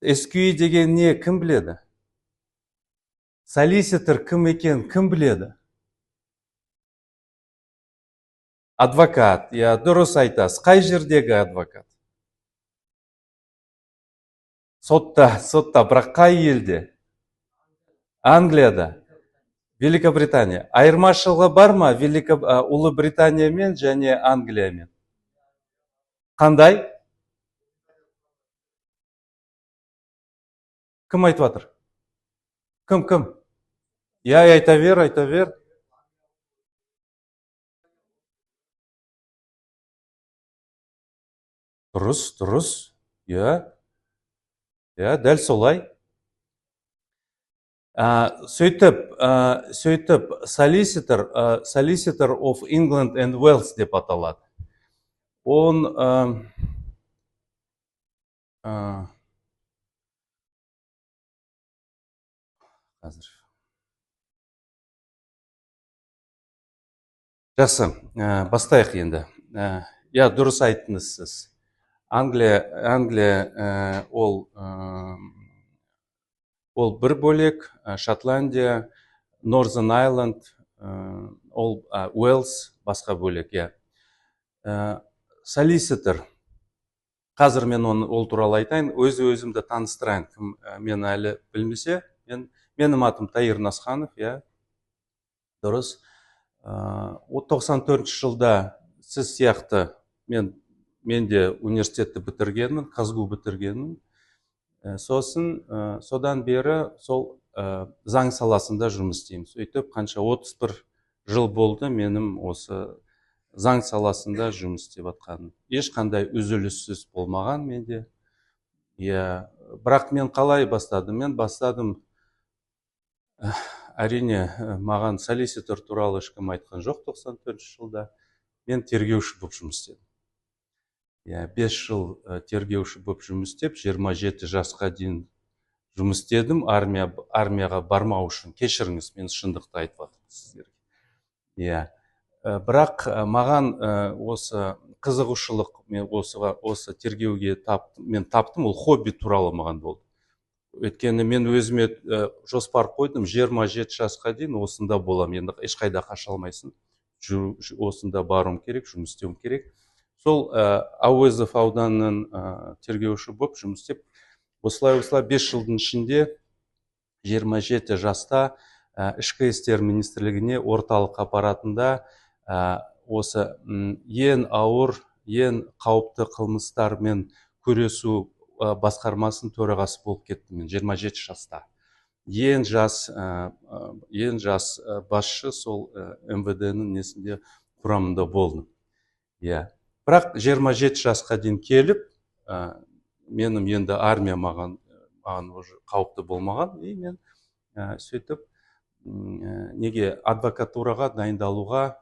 SQE деген не, кім біледі? Solicitor кім екен, кім біледі? Адвокат, иә, дұрыс айтасыз. Қай жердегі адвокат? Сотта, сотта, бірақ қай елде? Англияда. Великобритания. Айырмашылығы бар ма Ұлыбританиямен және Англиямен? Қандай? Кім айтып жатыр? Кім, кім? Иә, айта бер, айта бер. Дұрыс, дұрыс. Иә. Иә, дәл солай. Сөйтіп Solicitor of England and Wales деп аталады. Он қазір. Жақсы, бастайық енді. Иә, дұрыс айттыңыз сіз. Англия ол бір бөлек, Шотландия, Northern Ireland, ол Уэльс басқа бөлек, иә. Solicitor. Қазір мен ол туралы айтайын, өз өзімді таныстырайын. Кім мені әлі білмесе, менің атым Таир Насханов, иә. Дұрыс. 94 жылда сіз сияқты мен де университетті бітіргенмін, КазГУ бітіргенмін. Сосын содан бері сол заң саласында жұмыс істеймін. Сөйтіп қанша 31 жыл болды менің осы заң саласында жұмыс істеп жатқаным. Ешқандай үзіліссіз болмаған менде. Иә, бірақ мен қалай бастадым? Мен бастадым, әрине, маған солиситор туралы ешкім айтқан жоқ 94 жылда. Мен тергеуші болып жұмыс істедім. Иә, 5 жыл тергеуші болып жұмыс істеп, 27 жасқа дейін жұмыс істедім, армияға бармау үшін. Кешіріңіз, мен шындықты айтып жатырмын сіздерге. Иә, бірақ маған осы қызығушылық, мен осы тергеуге мен таптым, ол хобби туралы маған болды. Өйткені мен өзіме жоспар қойдым, 27 жасқа дейін осында боламын, енді ешқайда қаша алмайсың. Осында баруым керек, жұмыс істеуім керек. Сол Әуезов ауданының тергеуші болып жұмыс істеп, осылай 5 жылдың ішінде 27 жаста Ішкі істер министрлігіне орталық аппаратында осы ең ауыр, ең қауіпті қылмыстармен күресу басқармасының төрағасы болып кеттім мен 27 жаста. Ең жас басшы сол М В Д-ның несінде құрамында болдым. Иә. Бірақ 27 жасқа дейін келіп, менің енді армия маған уже қауіпті болмаған, и мен сөйтіп, неге адвокатураға дайындалуға,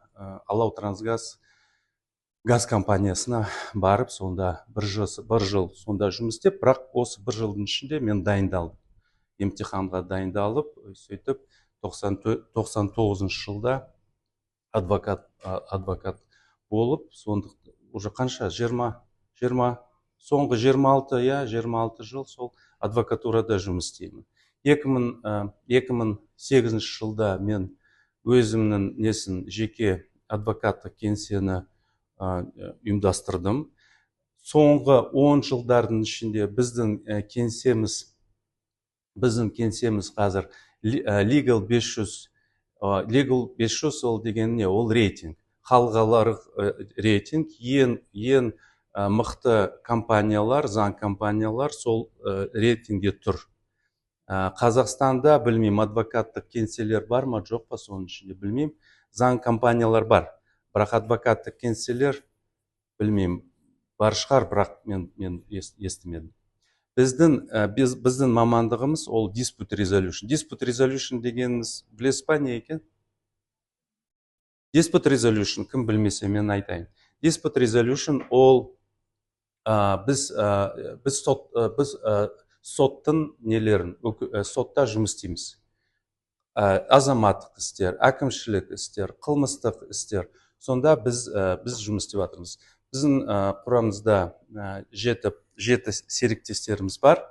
Алау Трансгаз газ компаниясына барып, сонда бір жыл сонда жұмыс істеп, бірақ осы бір жылдың ішінде мен дайындалдым. Емтиханға дайындалып, сөйтіп тоқсан тоғызыншы жылда адвокат болып, сондық уже қанша, жиырма, жиырма, соңғы жиырма алты, иә, жиырма алты жыл сол адвокатурада жұмыс істеймін. Екі мың сегізінші жылда мен өзімнің несін жеке адвокаттық кеңсені ұйымдастырдым. Соңғы 10 жылдардың ішінде біздің кеңсеміз қазір Legal 500, Legal 500 ол деген не? Ол рейтинг. Халықаралық рейтинг, ең мықты компаниялар, заң компаниялар сол рейтингде тұр. Қазақстанда білмеймін, адвокаттық кеңселер бар ма, жоқ па, соның ішінде білмеймін. Заң компаниялар бар, бірақ адвокаттық кеңселер білмеймін, бар шығар, бірақ мен естімедім. Біздің мамандығымыз ол dispute resolution. Dispute resolution дегеніміз білесіз ба не екен? Dispute resolution, кім білмесе мен айтайын. Dispute resolution ол, біз, соттың нелерін, сотта жұмыс істейміз. Азаматтық істер, әкімшілік істер, қылмыстық істер. Сонда біз жұмыс істеп жатырмыз. Біздің құрамымызда жеті серіктестеріміз бар.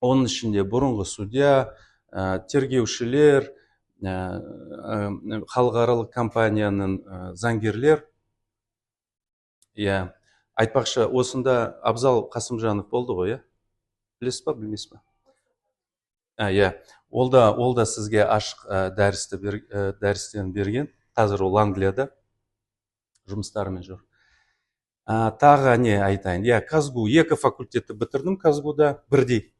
Оның ішінде бұрынғы судья, тергеушілер, халықаралық компанияның заңгерлер. Иә, айтпақшы, осында Абзал Қасымжанов болды ғой, иә? Білесіз ба, білмейсіз ба? Иә, ол да сізге ашық дәрістерін берген. Қазір ол Англияда жұмыстарымен жүр. Тағы не айтайын? Иә, КазГУ, екі факультетті бітірдім КазГУда, бірдей.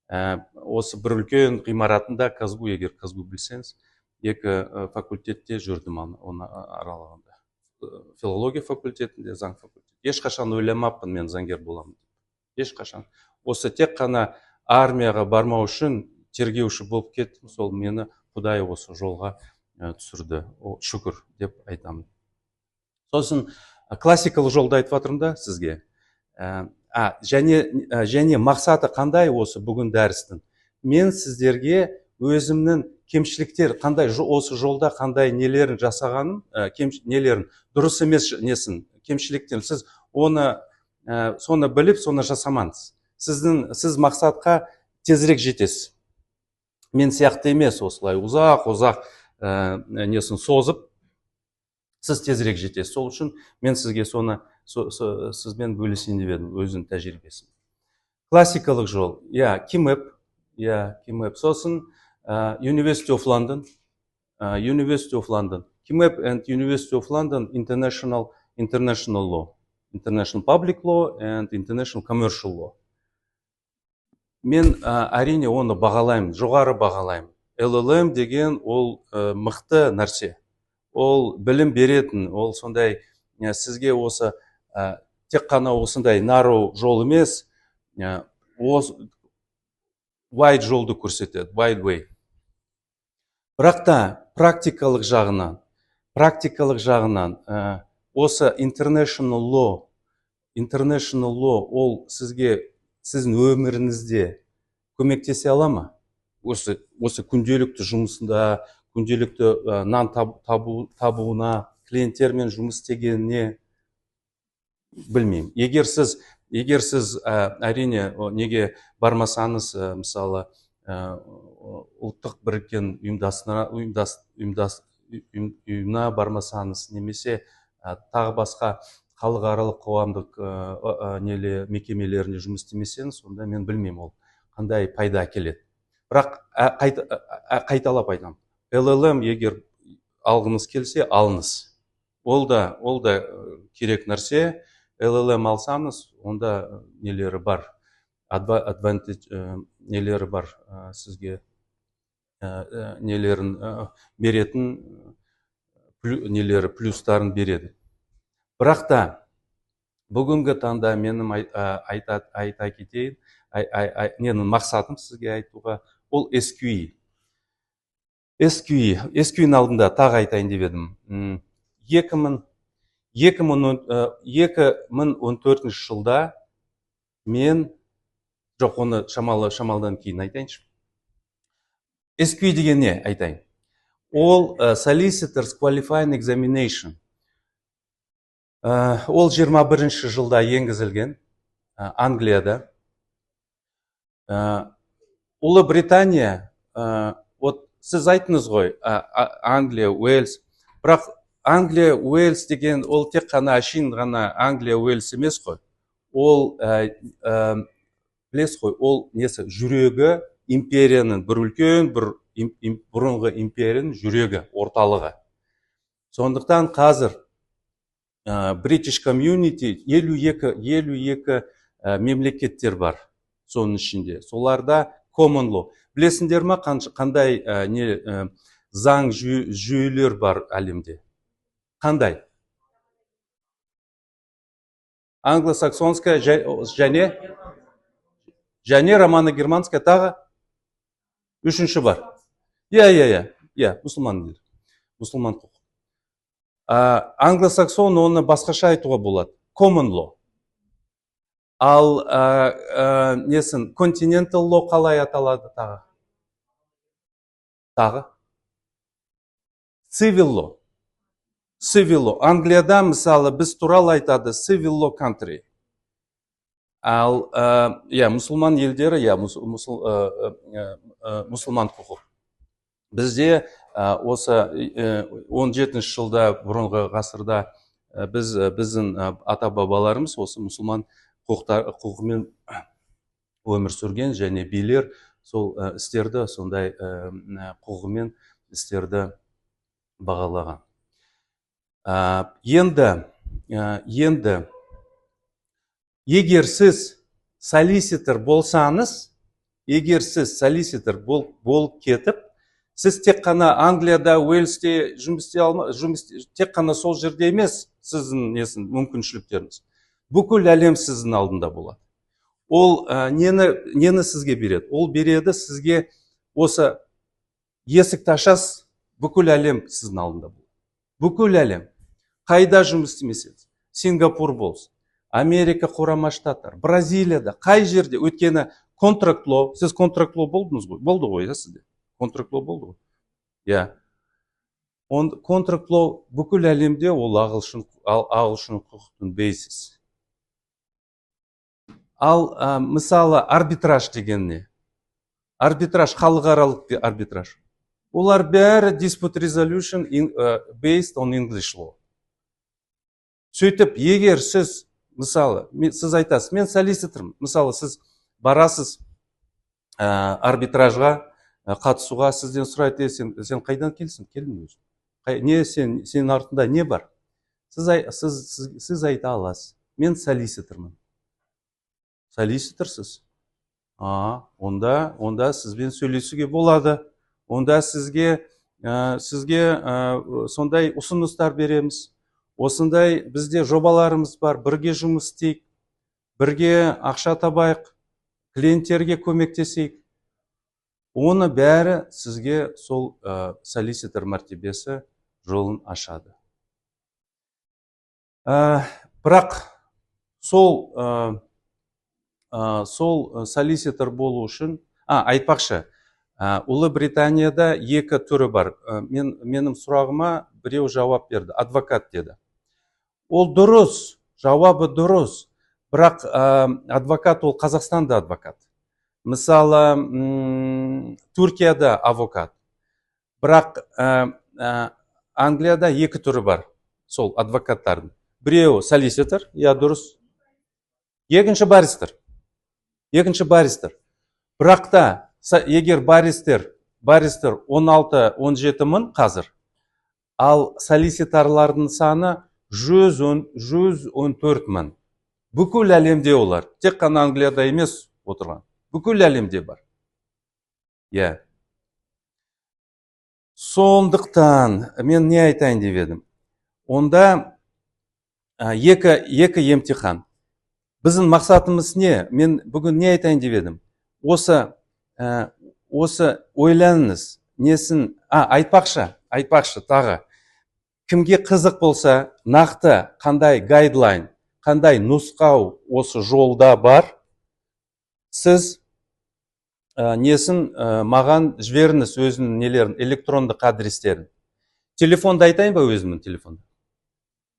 Осы бір үлкен ғимаратында КазГУ, егер КазГУ білсеңіз, екі факультетте жүрдім оны аралығында. Филология факультетінде, заң факультеті. Ешқашан ойламаппын мен заңгер боламын деп. Ешқашан. Осы тек қана армияға бармау үшін тергеуші болып кеттім, сол мені Құдай осы жолға түсірді. О, шүкір деп айтамын. Сосын классикалық жолды айтып жатырмын да сізге. Және мақсаты қандай осы бүгін дәрістің? Мен сіздерге өзімнің кемшіліктер қандай, осы жолда қандай нелерін жасағаным, нелерін дұрыс емес несін, кемшіліктен сіз оны соны біліп, соны жасамаңыз. Сіз мақсатқа тезірек жетесіз. Мен сияқты емес осылай ұзақ ұзақ несін созып, сіз тезірек жетесіз. Сол үшін мен сізге соны сізбен бөлісейін деп едім өзімнің тәжірибесін. Классикалық жол, иә, КИМЭП, иә, КИМЭП. Сосын University of London, University of London, KIMEP and University of London international law, international public law and international commercial law. Мен әрине оны бағалаймын, жоғары бағалаймын. LLM деген ол мықты нәрсе. Ол білім беретін, ол сондай сізге осы тек қана осындай narrow жол емес, wide жолды көрсетеді, wide way. Бірақ та практикалық жағынан осы international law ол сізге сіздің өміріңізде көмектесе ала ма? Осы күнделікті жұмысында, күнделікті нан табуына, клиенттермен жұмыс істегеніне, білмеймін. Егер сіз әрине неге бармасаңыз, мысалы, ұлттық біріккен ұйымдасына ұйымдас, ұйымдас, ұйымына бармасаңыз немесе тағы басқа халықаралық қоғамдық неле мекемелеріне жұмыс істемесеңіз, онда мен білмеймін, ол қандай пайда әкеледі. Бірақ қайталап айтамын, LLM егер алғыңыз келсе, алыңыз. Ол да керек нәрсе. LLM алсаңыз, онда нелері бар, advantage нелері бар, сізге нелерін беретін, нелері, плюстарын береді. Бірақ та бүгінгі таңда менің айта кетейін, менің мақсатым сізге айтуға ол SQE. SQE, SQE-нің алдында тағы айтайын деп едім. 2014 жылда мен, жоқ, оны шамалдан кейін айтайыншы. SQE деген не, айтайын. Ол Solicitors Qualifying Examination. Ол 21 жылда енгізілген Англияда. Ұлыбритания, вот сіз айттыңыз ғой, Англия, Уэльс, бірақ Англия, Уэльс деген ол тек қана әшейін ғана Англия, Уэльс емес қой. Ол білесіз ғой, ол несі, жүрегі империяның, бір үлкен бір бұрынғы империяның жүрегі, орталығы. Сондықтан қазір British Community 52 мемлекеттер бар соның ішінде. Соларда common law. Білесіңдер ма, қандай не заң жүйелер бар әлемде? Қандай? Англосаксонская және романо-германская, тағы үшінші бар. Иә, мұсылман елдері. Мұсылман құқық. Англосаксон, оны басқаша айтуға болады. Common law. Ал несін, continental law қалай аталады тағы? Тағы? Civil law. Civil law. Англияда, мысалы, біз туралы айтады civil law country. Ал иә, мұсылман елдері, иә, мұсылман құқық. Бізде осы 17 жылда, бұрынғы ғасырда біздің ата-бабаларымыз осы мұсылман құқығымен өмір сүрген, және билер сол істерді сондай құқығымен істерді бағалаған. Енді егер сіз solicitor болсаңыз, егер сіз solicitor болып кетіп, сіз тек қана Англияда, Уэльсте жұмыс істей алма, жұмыс тек қана сол жерде емес, сіздің несін, мүмкіншіліктеріңіз. Бүкіл әлем сіздің алдында болады. Ол нені сізге береді? Ол береді сізге осы есікті ашасыз, бүкіл әлем сіздің алдында болады. Бүкіл әлем. Қайда жұмыс істемесеңіз, Сингапур болсын, Америка Құрама Штаттар, Бразилияда, қай жерде, өйткені contract law, сіз contract law болдыңыз ғой, болды ғой, иә, сізде? Contract law болды ғой. Иә. Contract law бүкіл әлемде ол ағылшын құқықтың basis. Ал, мысалы, арбитраж деген не? Арбитраж, халықаралық арбитраж. Олар бәрі dispute resolution based on English law. Сөйтіп, егер сіз, мысалы, сіз айтасыз, мен solicitor мын. Мысалы, сіз барасыз, арбитражға қатысуға, сізден сұрайды, сен қайдан келсің? Келдің өзің. Не, сенің артында не бар? Сіз айта аласыз, мен solicitor мын. Solicitor сыз? Онда сізбен сөйлесуге болады. Онда сізге сондай ұсыныстар береміз. Осындай бізде жобаларымыз бар, бірге жұмыс істейік, бірге ақша табайық, клиенттерге көмектесейік. Оны бәрі сізге сол solicitor мәртебесі жолын ашады. Бірақ сол solicitor болу үшін, айтпақшы, Ұлыбританияда екі түрі бар. Менің сұрағыма біреу жауап берді, адвокат деді. Ол дұрыс, жауабы дұрыс, бірақ адвокат ол Қазақстанда адвокат. Мысалы, Түркияда адвокат. Бірақ Англияда екі түрі бар сол адвокаттардың. Біреуі solicitor, иә, дұрыс. Екінші barrister. Екінші barrister. Бірақ та егер barrister он алты, он жеті мың қазір, ал solicitor лардың саны 114 мың. Бүкіл әлемде олар. Тек қана Англияда емес отырған. Бүкіл әлемде бар. Иә. Сондықтан мен не айтайын деп едім? Онда, екі емтихан. Біздің мақсатымыз не? Мен бүгін не айтайын деп едім? Осы ойланыңыз. Несін, айтпақшы тағы. Кімге қызық болса, нақты қандай guideline, қандай нұсқау осы жолда бар, сіз, несін, маған жіберіңіз өзінің нелерін, электрондық адрестерін. Телефонды айтайын ба, өзімнің телефонды?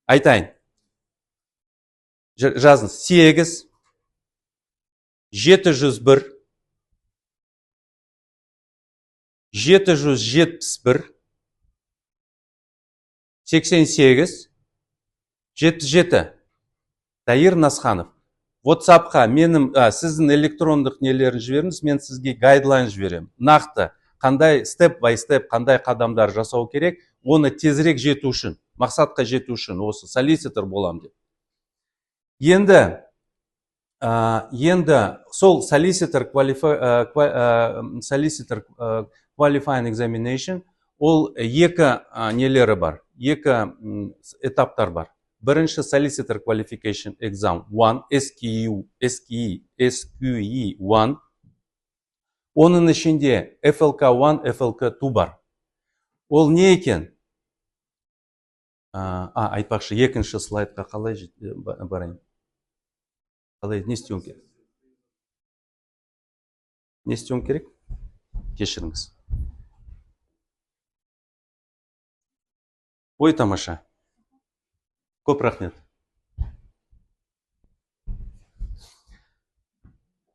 Айтайын. Жазыңыз. 8 701 771 88 77. Таир Насханов. WhatsApp-қа сіздің электрондық нелерін жіберіңіз, мен сізге guideline жіберемін. Нақты қандай step by step, қандай қадамдар жасау керек, оны тезірек жету үшін, мақсатқа жету үшін, осы solicitor болам деп. Енді сол solicitor, qualifying examination, ол екі, нелері бар, екі, этаптар бар. Бірінші Solicitor Qualification Exam 1, SQE, SQE, SQE 1. Оның ішінде FLK 1, FLK 2 бар. Ол не екен? Айтпақшы, екінші слайдқа қалай барайын? Қалай, не істеуім керек? Не істеуім керек? Кешіріңіз. Ой, тамаша. Көп рахмет.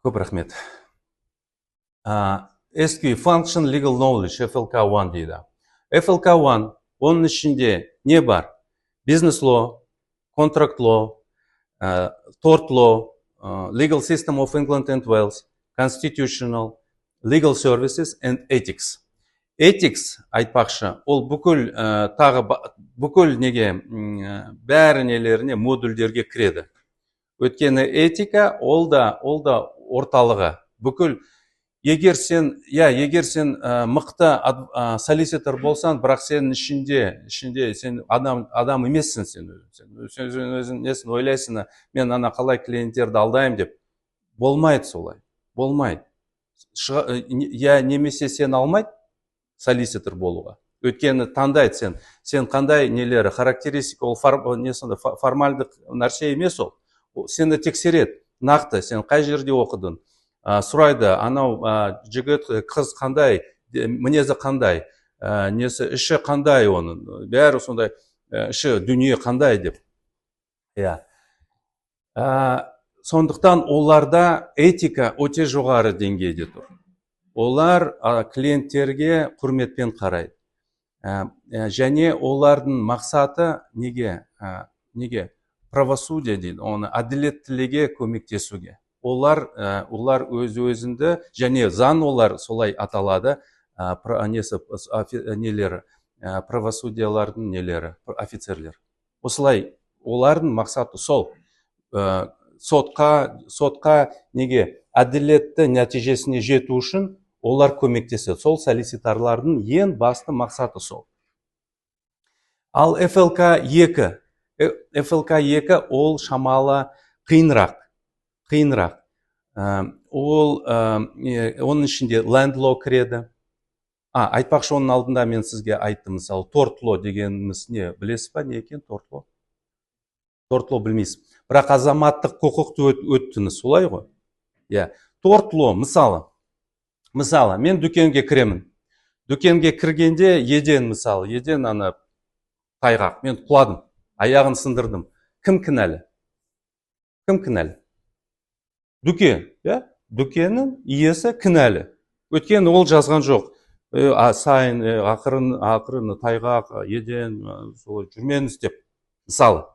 Көп рахмет. SQ Function Legal Knowledge, FLK1 дейді. FLK1, оның ішінде не бар? Business Law, Contract Law, Tort Law, Legal System of England and Wales, Constitutional, Legal Services and Ethics. Ethics айтпақшы, ол бүкіл, тағы бүкіл неге, бәрі нелеріне, модульдерге кіреді. Өйткені этика ол да орталығы. Бүкіл егер сен, иә, егер сен мықты solicitor болсаң, бірақ сенің ішінде сен адам емессің. Сен өзің несін ойлайсың, мен ана қалай клиенттерді алдаймын деп. Болмайды солай, болмайды. Я немесе сен алмайды solicitor болуға, өйткені таңдайды сен қандай нелері, характеристика. Ол не сондай формальдық нәрсе емес, ол сені тексереді нақты, сен қай жерде оқыдың, сұрайды анау жігіт, қыз қандай, мінезі қандай, несі, іші қандай, оның бәрі сондай, іші дүние қандай деп, иә. Сондықтан оларда этика өте жоғары деңгейде тұр. Олар клиенттерге құрметпен қарайды. Және олардың мақсаты неге правосудие дейді оны, әділеттіліге көмектесуге. Олар өз өзінді және заң олар солай аталады, несі, нелері, правосудиялардың нелері, офицерлер осылай, олардың мақсаты сол, сотқа неге әділетті нәтижесіне жету үшін олар көмектеседі. Сол solicitor лардың ең басты мақсаты сол. Ал FLK 2, FLK 2 ол шамалы қиынырақ. Ол оның ішінде land law кіреді. Айтпақшы, оның алдында мен сізге айттым, мысалы, tort law дегеніміз не, білесіз ба, не екен tort law? Tort law білмейсіз, бірақ азаматтық құқықты өттіңіз, солай ғой, иә? Tort law, мысалы, мен дүкенге кіремін. Дүкенге кіргенде еден, мысалы, еден ана тайғақ, мен құладым, аяғын сындырдым. Кім кінәлі? Кім кінәлі? Дүкен, иә, дүкеннің иесі кінәлі, өйткені ол жазған жоқ сайын ақырын ақырын, тайғақ еден, солай жүрмеңіз деп. Мысалы,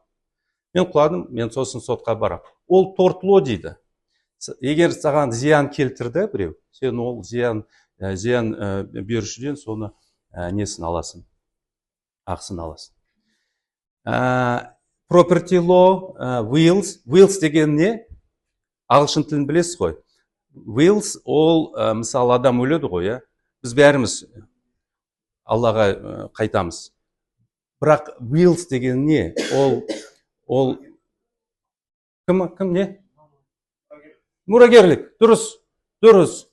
мен құладым, мен сосын сотқа барамын. Ол tort law дейді. Егер саған зиян келтірді біреу, сен ол зиян берушіден соны несін аласың, ақысын аласың. Property law, wills. Wills деген не? Ағылшын тілін білесіз ғой. Wills ол, мысалы, адам өледі ғой, иә, біз бәріміз Аллаға қайтамыз, бірақ wills деген не? Ол кім не? Мұрагерлік, дұрыс.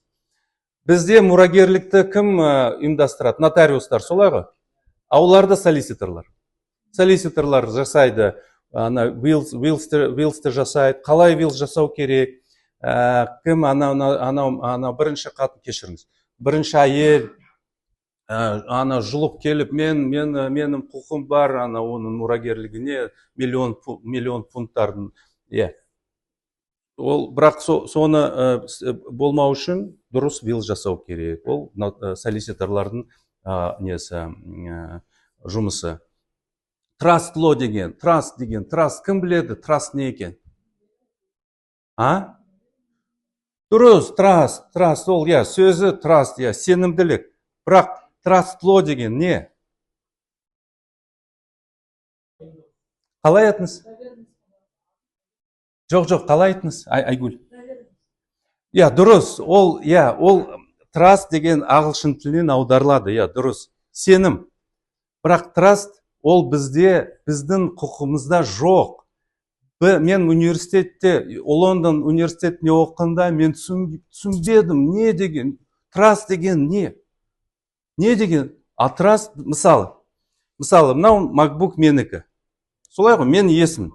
Бізде мұрагерлікті кім ұйымдастырады? Нотариустар, солай ғой? А оларда solicitor лар. Solicitor лар жасайды ана wills жасайды. Қалай wills жасау керек, кім анау, анау бірінші қатын, кешіріңіз, бірінші әйел, ана жұлып келіп, менің құқым бар ана оның мұрагерлігіне миллион фунттардың, иә. Ол бірақ соны болмау үшін дұрыс will жасау керек. Ол solicitor лардың несі, жұмысы. Trust law деген, trust деген, trust кім біледі, trust не екен? А, дұрыс, trust. Trust ол, иә, сөзі trust, иә, сенімділік. Бірақ trust law деген не? Қалай айттыңыз? Жоқ, қалай айттыңыз, Айгүл? Иә, дұрыс. Ол, иә, ол trust деген ағылшын тілінен аударылады, иә, дұрыс, сенім. Бірақ trust ол бізде, біздің құқығымызда жоқ. Мен университетте, Лондон университетінде оқығанда мен түсінбедім, не деген trust деген, не деген. А trust, мысалы, мынау MacBook менікі, солай ғой? Мен иесімін,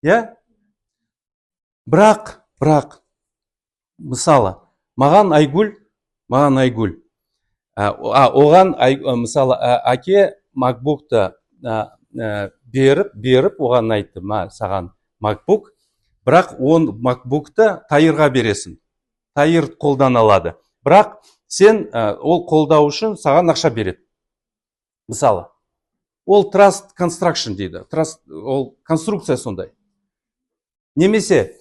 иә. Бірақ мысалы, маған Айгүл, оған, мысалы, әке MacBookты беріп, оған айтты: «Ма, саған MacBook, Бірақ он MacBook'ты Тайырға бересің. Тайыр қолдан алады. Бірақ сен ол қолдау үшін саған ақша береді. Мысалы, ол trust construction дейді. Trust, ол конструкция сондай. Немесе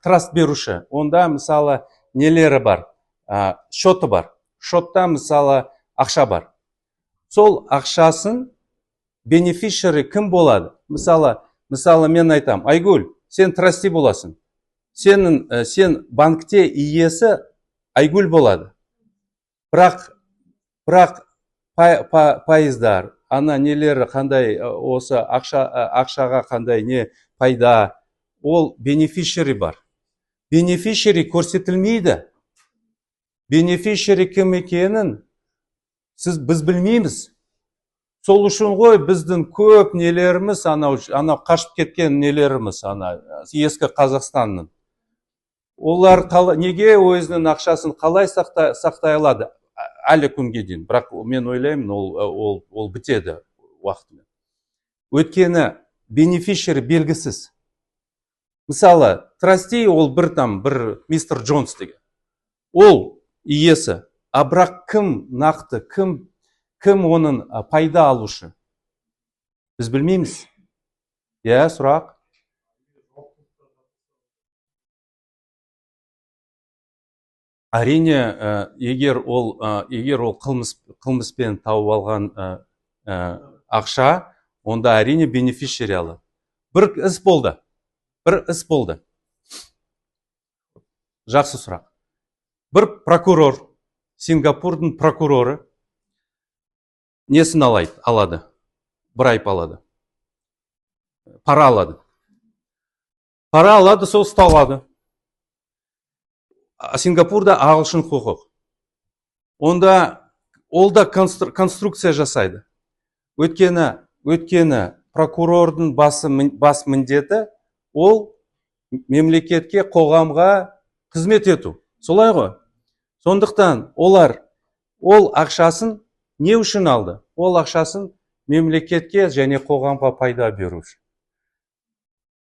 траст беруші. Онда, мысалы, нелері бар, счеты бар. Счетта, мысалы, ақша бар. Сол ақшасын beneficiary кім болады? Мысалы, мен айтам, Айгүл, сен trustee боласың. Сен банкте иесі Айгүл болады. Бірақ пайыздар, ана нелері қандай, осы ақшаға қандай не пайда, ол beneficiary бар. Beneficiary көрсетілмейді. Beneficiary кім екенін біз білмейміз. Сол үшін ғой біздің көп нелеріміз, анау қашып кеткен нелеріміз, ана ескі Қазақстанның. Олар неге өзінің ақшасын қалай сақтай алады әлі күнге дейін? Бірақ мен ойлаймын, ол бітеді уақытымен. Өйткені beneficiary белгісіз. Мысалы, trustee ол бір мистер Джонс деген. Ол иесі. А бірақ кім нақты, кім оның пайда алушы? Біз білмейміз. Иә, сұрақ. Әрине, егер ол қылмыспен тауып алған ақша, онда әрине beneficiary алады. Бір іс болды. Жақсы сұрақ. Бір прокурор, Сингапурдың прокуроры несін алады? Bribe алады. Пара алады. Пара алады, сол ұсталады. Сингапурда ағылшын құқық. Онда ол да конструкция жасайды. Өйткені прокурордың бас міндеті ол мемлекетке, қоғамға қызмет ету. Солай ғой. Сондықтан олар ол ақшасын не үшін алды? Ол ақшасын мемлекетке және қоғамға пайда беру үшін.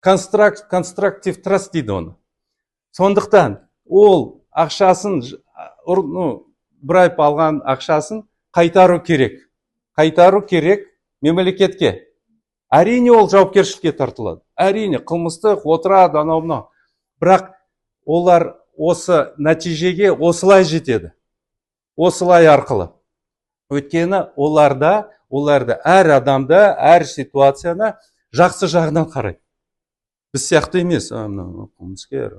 Constructive trust дейді оны. Сондықтан ол ақшасын, bribe алған ақшасын қайтару керек. Қайтару керек мемлекетке. Әрине ол жауапкершілікке тартылады. Әрине қылмыстық отырады, анау мынау. Бірақ олар осы нәтижеге осылай жетеді. Осылай арқылы. Өйткені оларда әр адамда, әр ситуацияны жақсы жағынан қарайды. Біз сияқты емес, мынау қылмыскер.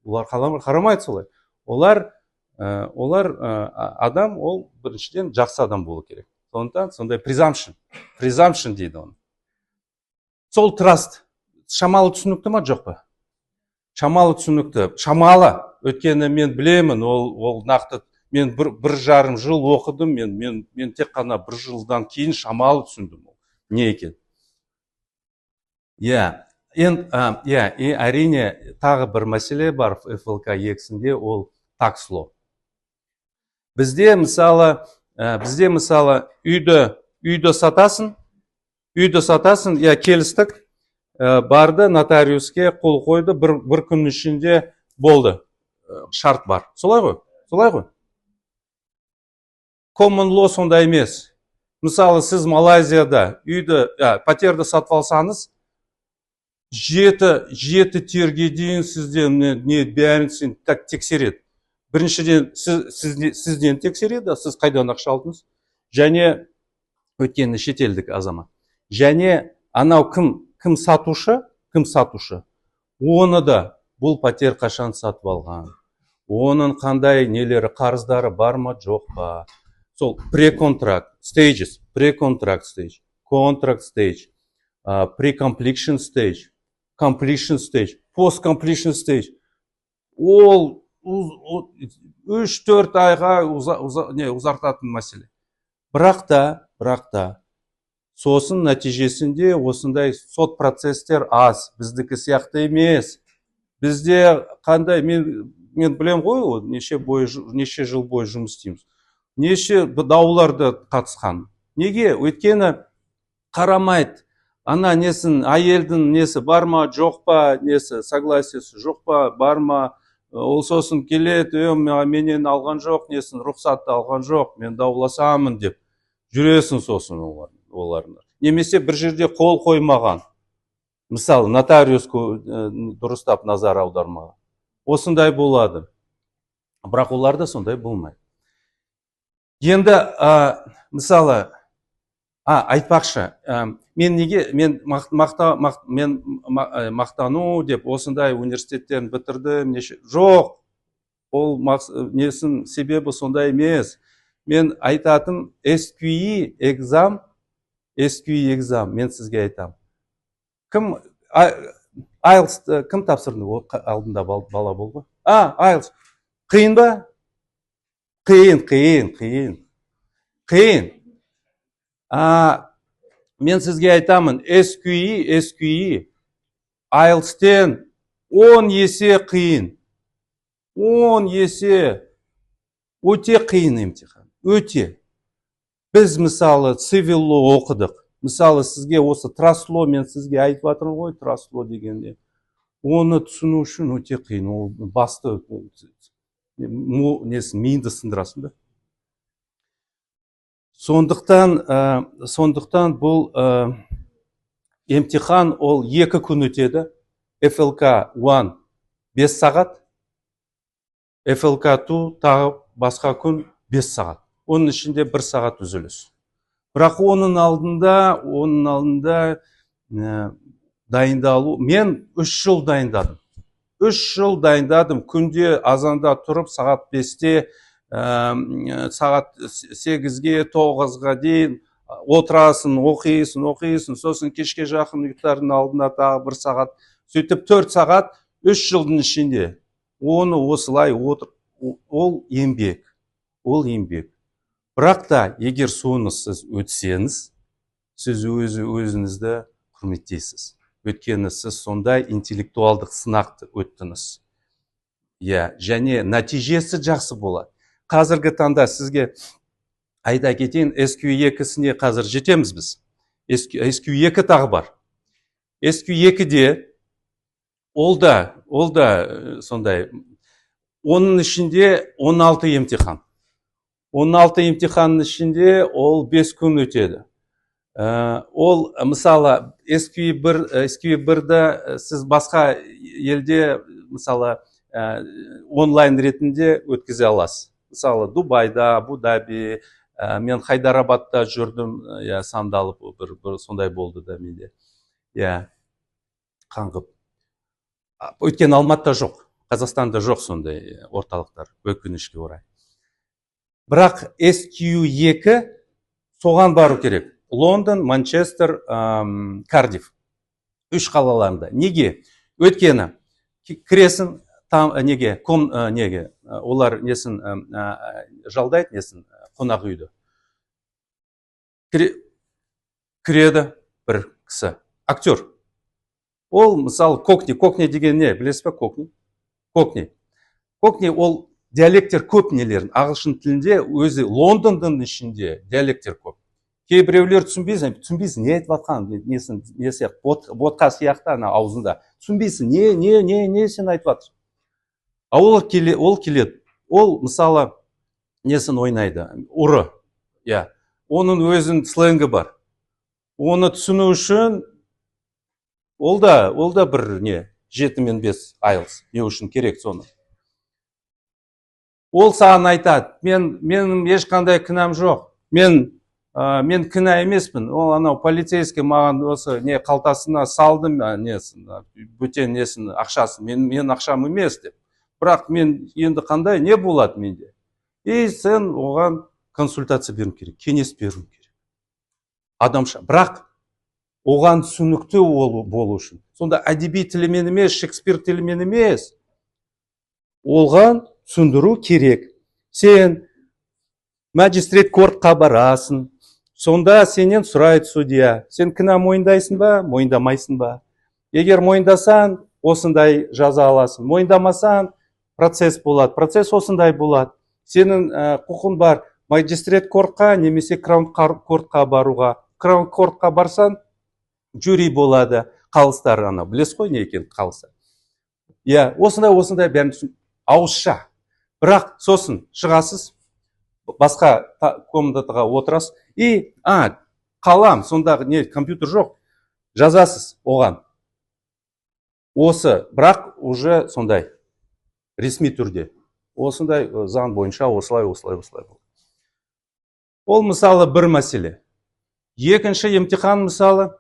Олар қарамайды солай. Олар адам, ол біріншіден жақсы адам болу керек. Сондықтан сондай presumption дейді оны. Сол траст шамалы түсінікті ма, жоқ па? Шамалы түсінікті. Шамалы. Өйткені мен білемін, ол нақты мен бір жарым жыл оқыдым, мен тек қана бір жылдан кейін шамалы түсіндім ол не екен. Иә, әрине тағы бір мәселе бар ФЛК 2-сінде, ол tax law. Бізде мысалы үйді сатасың, иә, келістік, барды нотариуске қол қойды, бір күн ішінде болды, шарт бар. Солай ғой? Солай ғой? Common law сондай емес. Мысалы, сіз Малайзияда үйді, пәтерді сатып алсаңыз, жеті терге дейін сізден не бәрін сен так тексереді. Біріншіден сізден тексереді, сіз қайдан ақша алдыңыз? Және өйткені шетелдік азамат. Және анау кім сатушы, оны да бұл пәтер қашан сатып алған, оның қандай нелері, қарыздары бар ма, жоқ па? Сол pre-contract stages, pre-contract stage, contract stage, pre-completion stage, completion stage, post-completion stage. Ол 3-4 айға ұзартатын мәселе. Бірақ та, сосын нәтижесінде осындай сот процесстер аз, біздікі сияқты емес. Бізде қандай, мен білем ғой, неше жыл бойы жұмыс істейміз. Неше дауларды қатысқан. Неге? Өйткені қарамайды. Ана несін, әйелдің несі бар ма, жоқ па, несі, согласие сі жоқ па, бар ма, ол сосын келеді, менен алған жоқ, несін, рұқсатты алған жоқ, мен дауласамын деп жүресің сосын оларына. Немесе бір жерде қол қоймаған, мысалы, нотариус дұрыстап назар аудармаған. Осындай болады. Бірақ оларда сондай болмайды. Енді, мысалы, айтпақшы, мен неге, мен мен мақтану деп осындай университеттерін бітірдім, неше, жоқ, ол несін себебі сондай емес. Мен айтатын SQE exam, SQE exam, мен сізге айтам. Кім IELTS кім тапсырды? Ол алдында бала болды. IELTS. Қиын ба? Қиын, қиын, қиын. Қиын. Мен сізге айтамын, SQE, IELTS-тен 10 есе қиын. 10 есе өте қиын емтихан. Өте. Біз, мысалы, civil law оқыдық. Мысалы, сізге осы trust law, мен сізге айтып жатырмын ғой, trust law дегенде. Оны түсіну үшін өте қиын. Ол басты несін, миыңды сындырасың да. Сондықтан бұл емтихан ол 2 күн өтеді. FLK 1 5 сағат, FLK 2 тағы басқа күн 5 сағат. Оның ішінде 1 сағат үзіліс. Бірақ оның алдында дайындалу, мен 3 жыл дайындадым. 3 жыл дайындадым. Күнде азанда тұрып сағат 5-те, сағат 8-ге, 9-ға дейін отырасың, оқисың, оқисың, сосын кешке жақын ұйықтардың алдында тағы 1 сағат. Сөйтіп 4 сағат 3 жылдың ішінде оны осылай отыр. Ол еңбек, ол еңбек. Бірақ та егер соны сіз өтсеңіз, сіз өзіңізді құрметтейсіз. Өйткені сіз сондай интеллектуалдық сынақты өттіңіз. Иә, және нәтижесі жақсы болады. Қазіргі таңда сізге айта кетейін, SQ2-сіне қазір жетеміз біз. SQ2 тағы бар. SQ2-де ол да сондай, оның ішінде 16 емтихан. 16 емтиханның ішінде ол 5 күн өтеді. Ол, мысалы, SQ1-ді сіз басқа елде, мысалы, онлайн ретінде өткізе аласыз. Мысалы, Дубайда, Абу-Даби, мен Хайдарабадта жүрдім, иә, сандалып, бір сондай болды да менде. Иә, қаңғып. Өйткені Алматыда жоқ, Қазақстанда жоқ сондай орталықтар, өкінішке орай. Бірақ SQ2 соған бару керек. Лондон, Манчестер, Кардиф. 3 қалаларында. Неге? Өйткені кіресің, там, неге, ком, неге, олар несін, жалдайды, несін, қонақ үйді. Кіреді бір кісі, актер. Ол, мысалы, кокни, кокни деген не, білесіз бе, кокни? Кокни. Кокни ол диалекттер көп нелерін. Ағылшын тілінде өзі Лондонның ішінде диалекттер көп. Кейбіреулер түсінбейсің, не айтып жатқанын, несін, не сияқты, ботқа сияқты ана аузында. Түсінбейсің, не сен айтып жатырсың. А ол келеді. Ол, мысалы, несін ойнайды, ұры. Иә. Оның өзінің сленгі бар. Оны түсіну үшін ол да бір не, 7 мен 5 IELTS. Не үшін керек соны? Ол саған айтады, менің ешқандай кінәм жоқ. Мен кінә емеспін. Ол анау полицейский маған осы не қалтасына салды, несін, бөтен несін, ақшасын. Мен ақшам емес деп. Бірақ мен енді қандай не болады менде? И сен оған консультация беруің керек, кеңес беруің керек. Адамша. Бірақ оған түсінікті болу үшін. Сонда әдеби тілімен емес, Шекспир тілімен емес. Оған түсіндіру керек. Сен magistrate court қа барасың. Сонда сенен сұрайды судья. Сен кінә мойындайсың ба, мойындамайсың ба? Егер мойындасаң, осындай жаза аласың. Мойындамасаң, процесс болады. Процесс осындай болады. Сенің құқың бар magistrate court қа немесе Crown court қа баруға. Crown court қа барсаң, Жюри болады, қалыстар, ана білесіз ғой не екенін, қалыстар. Иә, осындай бәрін ауызша. Бірақ сосын шығасыз, басқа комнатаға отырасыз и қалам, сондағы не, компьютер жоқ, жазасыз оған. Осы, бірақ уже сондай ресми түрде. Осындай заң бойынша осылай, осылай, осылай болды. Ол мысалы бір мәселе. Екінші емтихан мысалы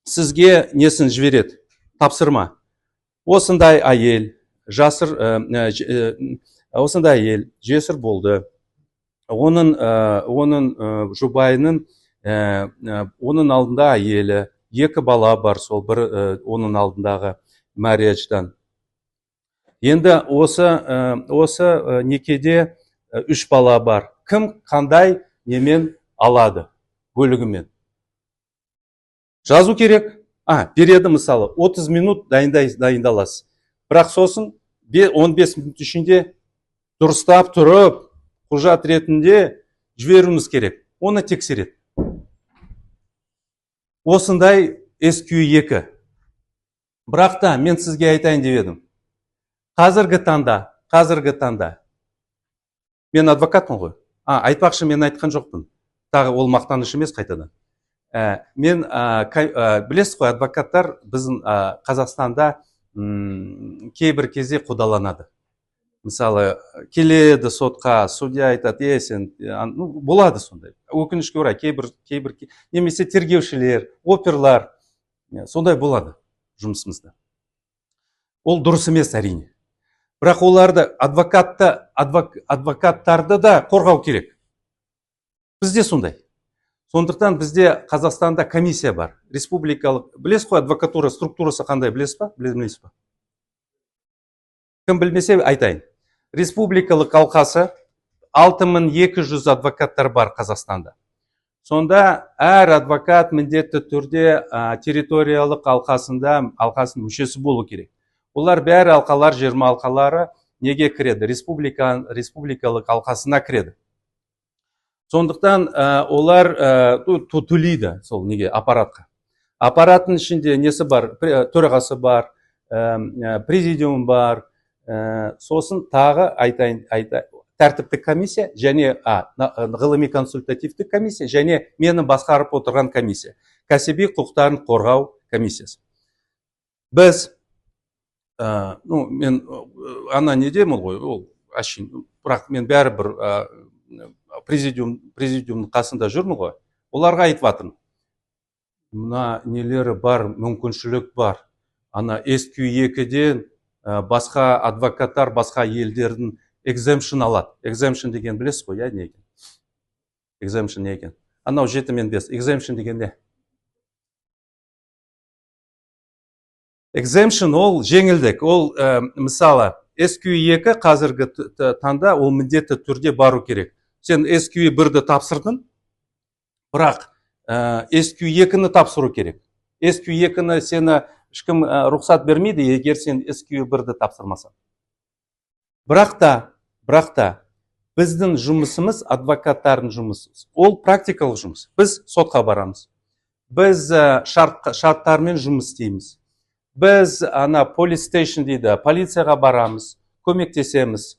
сізге несін жібереді? Тапсырма. Осындай әйел, жасыр, осындай әйел жесір болды. Оның, оның жұбайының, оның алдында әйелі, 2 бала бар, сол бір, оның алдындағы marriage'дан. Енді осы некеде 3 бала бар. Кім қандай немен алады, бөлігімен. Жазу керек. Береді мысалы, 30 минут дайындаласыз. Бірақ сосын 15 минут ішінде дұрыстап тұрып, құжат ретінде жіберуіміз керек. Оны тексереді. Осындай SQ2. Бірақ та мен сізге айтайын деп едім. Қазіргі таңда мен адвокатпын ғой. Айтпақшы, мен айтқан жоқпын. Тағы ол мақтаныш емес қайтадан. Мен, білесіз ғой, адвокаттар біздің Қазақстанда кейбір кезде қудаланады. Мысалы, келеді сотқа, судья айтады, сен, болады сондай. Өкінішке орай, кейбір, немесе тергеушілер, оперлар, сондай болады жұмысымызда. Ол дұрыс емес әрине. Бірақ оларды адвокаттарды да қорғау керек. Бізде сондай. Сондықтан бізде Қазақстанда комиссия бар. Республикалық, білесіз ғой, адвокатура структурасы қандай, білесіз ба? Білмейсіз ба? Кім білмесе айтайын. Республикалық алқасы 6200 адвокаттар бар Қазақстанда. Сонда әр адвокат міндетті түрде территориялық алқасының мүшесі болу керек. Олар бәрі алқалар, 20 алқалары неге кіреді? Республикалық алқасына кіреді. Сондықтан олар төлейді сол неге, аппаратқа. Аппараттың ішінде несі бар? Төрағасы бар, президиум бар, сосын тағы айтайын, тәртіптік комиссия және ғылыми консультативтік комиссия және мені басқарып отырған комиссия. Кәсіби құқықтарын қорғау комиссиясы. Біз, мен ана недемін ғой, ол әшейін, бірақ мен бәрібір президиумның қасында жүрмін ғой. Оларға айтып жатырмын. Мына нелері бар, мүмкіншілік бар. Ана SQ2-ден басқа адвокаттар, басқа елдердің exemption алады. Exemption деген білесіз ғой, не екен? Exemption не екен? Анау 7 мен 5. Exemption деген не? Exemption ол жеңілдік. Ол, мысалы, SQ2 қазіргі таңда ол міндетті түрде бару керек. Сен SQ1-ді тапсырдың, бірақ SQ2-ні тапсыру керек. SQ2-ні сені ешкім рұқсат бермейді, егер сен SQ1-ді тапсырмасаң. Бірақ та біздің жұмысымыз, адвокаттардың жұмысы, ол практикалық жұмыс. Біз сотқа барамыз. Біз шарттармен жұмыс істейміз. Біз ана police station дейді, полицияға барамыз, көмектесеміз.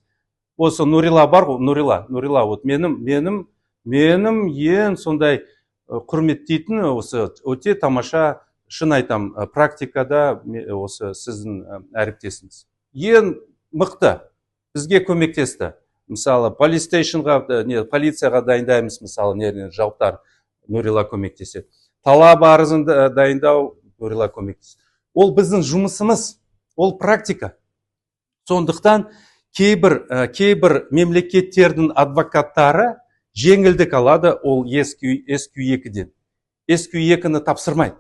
Осы Нурила бар ғой, Нурила, вот менің ең сондай құрметтейтін осы өте тамаша, шын айтам, практикада осы сіздің әріптесіңіз. Ең мықты бізге көмектесті. Мысалы, police stationға, полицияға дайындаймыз, мысалы, жауаптар Нурила көмектеседі. Талап арызын дайындау Нурила көмектеседі. Ол біздің жұмысымыз, ол практика. Сондықтан кейбір мемлекеттердің адвокаттары жеңілдік алады ол SQ2-ден. SQ2-ні тапсырмайды.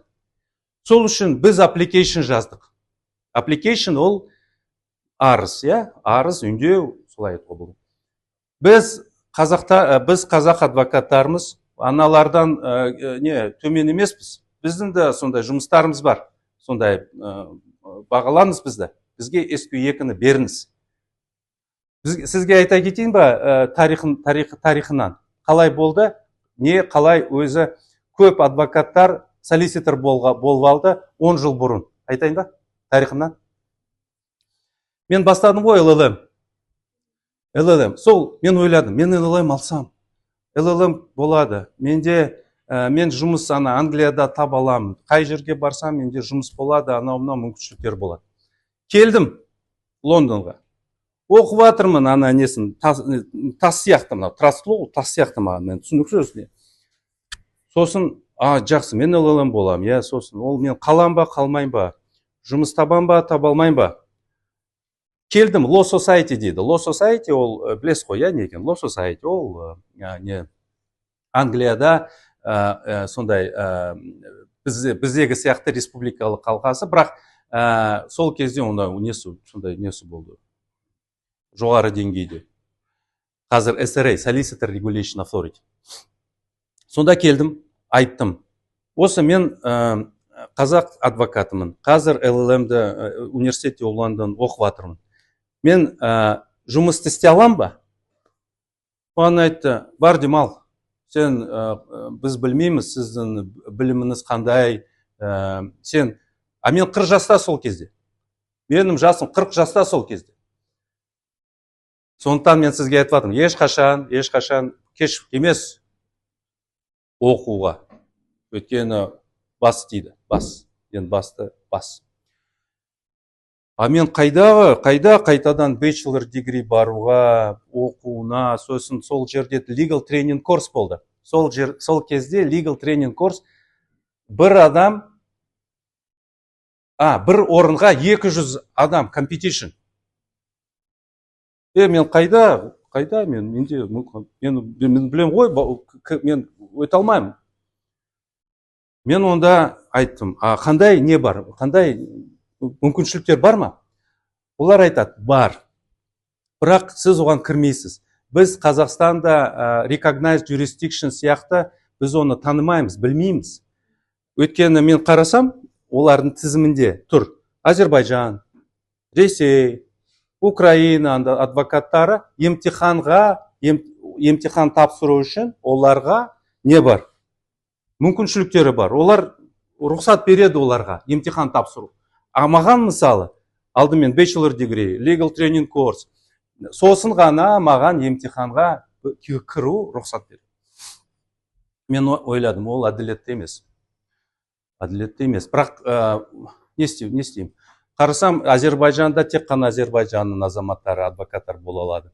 Сол үшін біз application жаздық. Application ол арыз, иә? Арыз, үндеу, солай айтуға болады. Біз қазақ адвокаттарымыз, аналардан төмен емеспіз. Біздің де сондай жұмыстарымыз бар. Сондай бағалаңыз бізді. Бізге SQ2-ні беріңіз. Сізге айта кетейін ба, тарихынан. Қалай болды, не қалай өзі көп адвокаттар Solicitor болып алды 10 жыл бұрын. Айтайын ба тарихымнан? Мен бастадым ғой LLM. LLM. Сол мен ойладым, мен LLM алсам, LLM болады. Менде мен жұмыс ана Англияда таба аламын. Қай жерге барсам, менде жұмыс болады, анау мынау мүмкіншіліктер болады. Келдім Лондонға. Оқып жатырмын ана несін, тас сияқты мынау, trust law тас сияқты маған, мен түсініксіз не. Сосын, жақсы, мен LLM боламын, иә, сосын ол мен қалам ба, қалмайын ба, жұмыс табам ба, таба алмайын ба. Келдім, Law Society дейді. Law Society ол, білесіз ғой, иә, не екен? Law Society ол не, Англияда сондай біздегі сияқты республикалық алқасы, бірақ сол кезде онда несі, сондай несі болды, жоғары деңгейде. Қазір SRA, Solicitor Regulation Authority. Сонда келдім, айттым. Осы мен қазақ адвокатымын. Қазір LLM-ді университетте Лондон оқып жатырмын. Мен жұмысты істей алам ба? Маған айтты, бар демал. Сен, біз білмейміз, сіздің біліміңіз қандай. Сен, а мен 40 жаста сол кезде. Менің жасым 40 жаста сол кезде. Сондықтан мен сізге айтып жатырмын, ешқашан кеш емес оқуға. Өйткені бас тиді, бас. Енді басты бас. А мен қайда қайтадан bachelor degree баруға, оқуына, сосын сол жерде legal training course болды. Сол кезде legal training course бір адам, бір орынға 200 адам competition. Мен қайда, мен білем ғой, мен өте алмаймын. Мен онда айттым, қандай не бар, қандай мүмкіншіліктер бар ма? Олар айтады, бар. Бірақ сіз оған кірмейсіз. Біз Қазақстанда recognized jurisdiction сияқты біз оны танымаймыз, білмейміз. Өйткені мен қарасам, олардың тізімінде тұр Әзербайжан, Ресей, Украина адвокаттары емтихан тапсыру үшін оларға не бар? Мүмкіншіліктері бар. Олар рұқсат береді оларға емтихан тапсыру. А маған мысалы, алдымен bachelor degree, legal training course, сосын ғана маған емтиханға кіру рұқсат береді. Мен ойладым, ол әділетті емес. Әділетті емес. Бірақ не істеймін? Қарасам, Әзербайжанда тек қана Әзербайжанның азаматтары, адвокаттар бола алады.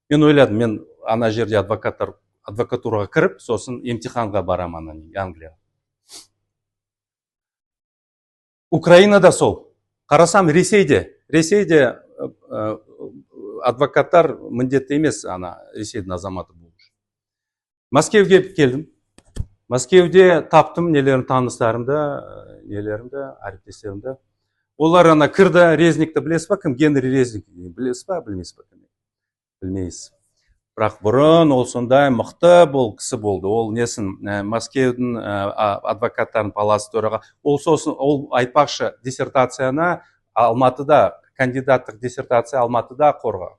Мен ойладым, мен ана жерде адвокатураға кіріп, сосын емтиханға барамын ана Англияға. Украинада сол. Қарасам, Ресейде адвокаттар міндетті емес ана Ресейдің азаматы болу үшін. Мәскеуге келдім. Мәскеуде таптым нелерін, таныстарымды, нелерімді, әріптестерімді. Олар ана кірді, Резникті білесіз ба? Кім? Генри Резник білесіз ба? Білмейсіз ба? Білмейсіз. Бірақ бұрын ол сондай мықты бұл кісі болды. Ол несін, Мәскеудің адвокаттарын паласы төраға. Ол сосын, ол айтпақшы, диссертацияны Алматыда, кандидаттық диссертация Алматыда қорға.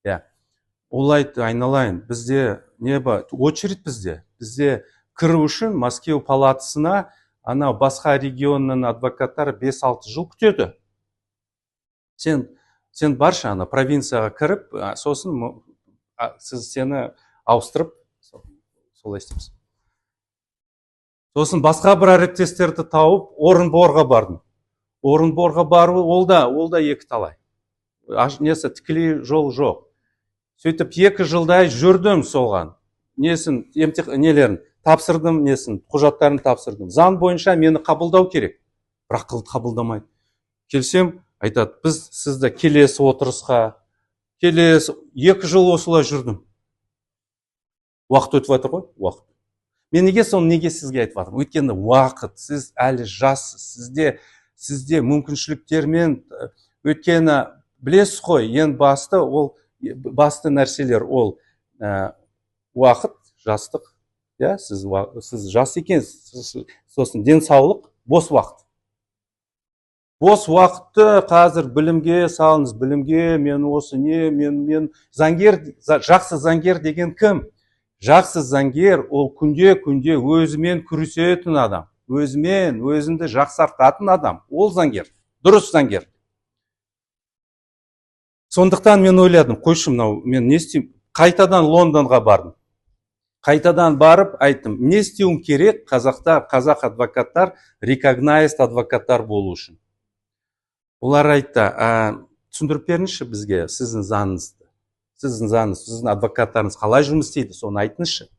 Иә. Ол айтты, айналайын, бізде не бар, очередь бізде. Бізде кіру үшін Мәскеу палатасына анау басқа регионның адвокаттары 5-6 жыл күтеді. Сен баршы ана провинцияға кіріп, сосын сіз сені ауыстырып, солай істейміз. Сосын басқа бір әріптестерді тауып, Орынборға бардым. Орынборға бару, ол да екі талай. Несі, тікелей жол жоқ. Сөйтіп 2 жылдай жүрдім соған. Несін, нелерін тапсырдым, несін, құжаттарын тапсырдым. Заң бойынша мені қабылдау керек. Бірақ қабылдамайды. Келсем, айтады, біз сізді келесі отырысқа, келесі 2 жыл осылай жүрдім. Уақыт өтіп жатыр ғой, уақыт. Мен неге соны неге сізге айтып жатырмын? Өйткені уақыт, сіз әлі жассыз, сізде мүмкіншіліктермен, өйткені білесіз ғой, ең басты ол басты нәрселер ол уақыт, жастық, иә, сіз жас екенсіз, сосын денсаулық, бос уақыт. Бос уақытты қазір білімге салыңыз, білімге, мен осы не, мен заңгер, жақсы заңгер деген кім? Жақсы заңгер ол күнде-күнде өзімен күресетін адам. Өзімен өзіңді жақсартатын адам, ол заңгер, дұрыс заңгер. Сондықтан мен ойладым, қойшы мынау, мен не істеймін? Қайтадан Лондонға бардым. Қайтадан барып айттым, не істеуім керек қазақтар, қазақ адвокаттар, recognized адвокаттар болу үшін. Олар айтты, түсіндіріп беріңізші бізге сіздің заңыңызды. Сіздің заңыңыз, сіздің адвокаттарыңыз қалай жұмыс істейді, соны айтыңызшы.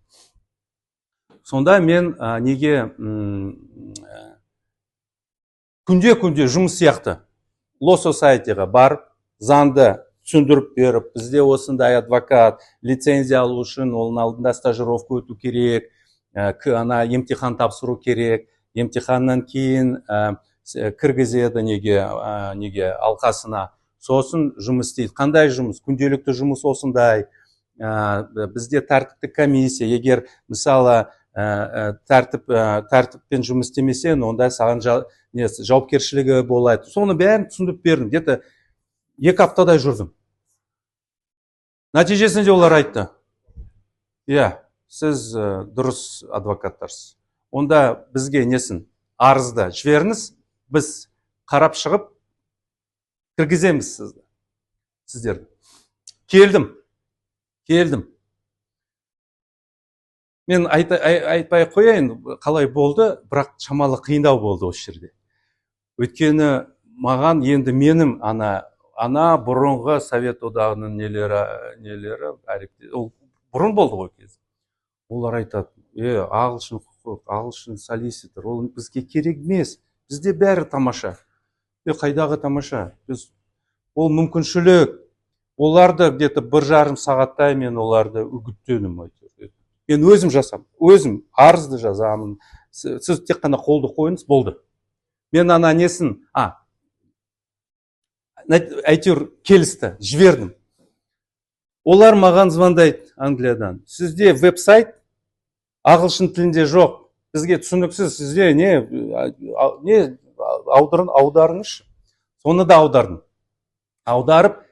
Сонда мен неге күнде-күнде жұмыс сияқты Law Society-ға барып, заңды түсіндіріп беріп, бізде осындай адвокат, лицензия алу үшін оның алдында стажировка өту керек, ана емтихан тапсыру керек, емтиханнан кейін кіргізеді неге алқасына, сосын жұмыс істейді. Қандай жұмыс? Күнделікті жұмыс осындай. Бізде тәртіптік комиссия, егер мысалы тәртіппен жұмыс істемесең, онда саған жауапкершілігі болады. Соны бәрін түсіндіріп бердім. Где-то 2 аптадай жүрдім. Нәтижесінде олар айтты, иә, сіз дұрыс адвокаттарсыз. Онда бізге несін арызды жіберіңіз, біз қарап шығып кіргіземіз сіздерді. Келдім. Келдім. Мен айтпай қояйын, қалай болды, бірақ шамалы қиындау болды осы жерде. Өйткені маған енді менің ана бұрынғы Совет одағының нелері, ол бұрын болды ғой кез. Олар айтады, ағылшын құқық, ағылшын солиситор, ол бізге керек емес, бізде бәрі тамаша. Қайдағы тамаша? Біз, ол мүмкіншілік. Оларды где-то 1,5 сағаттай мен оларды үгіттедім әйтеуір. Мен өзім жасам, өзім арызды жазамын. Сіз тек қана қолды қойыңыз, болды. Мен ана несін, әйтеуір келісті, жібердім. Олар маған звондайды Англиядан. Сізде веб-сайт ағылшын тілінде жоқ. Бізге түсініксіз, сізде не аударыңызшы. Соны да аудардым. Аударып,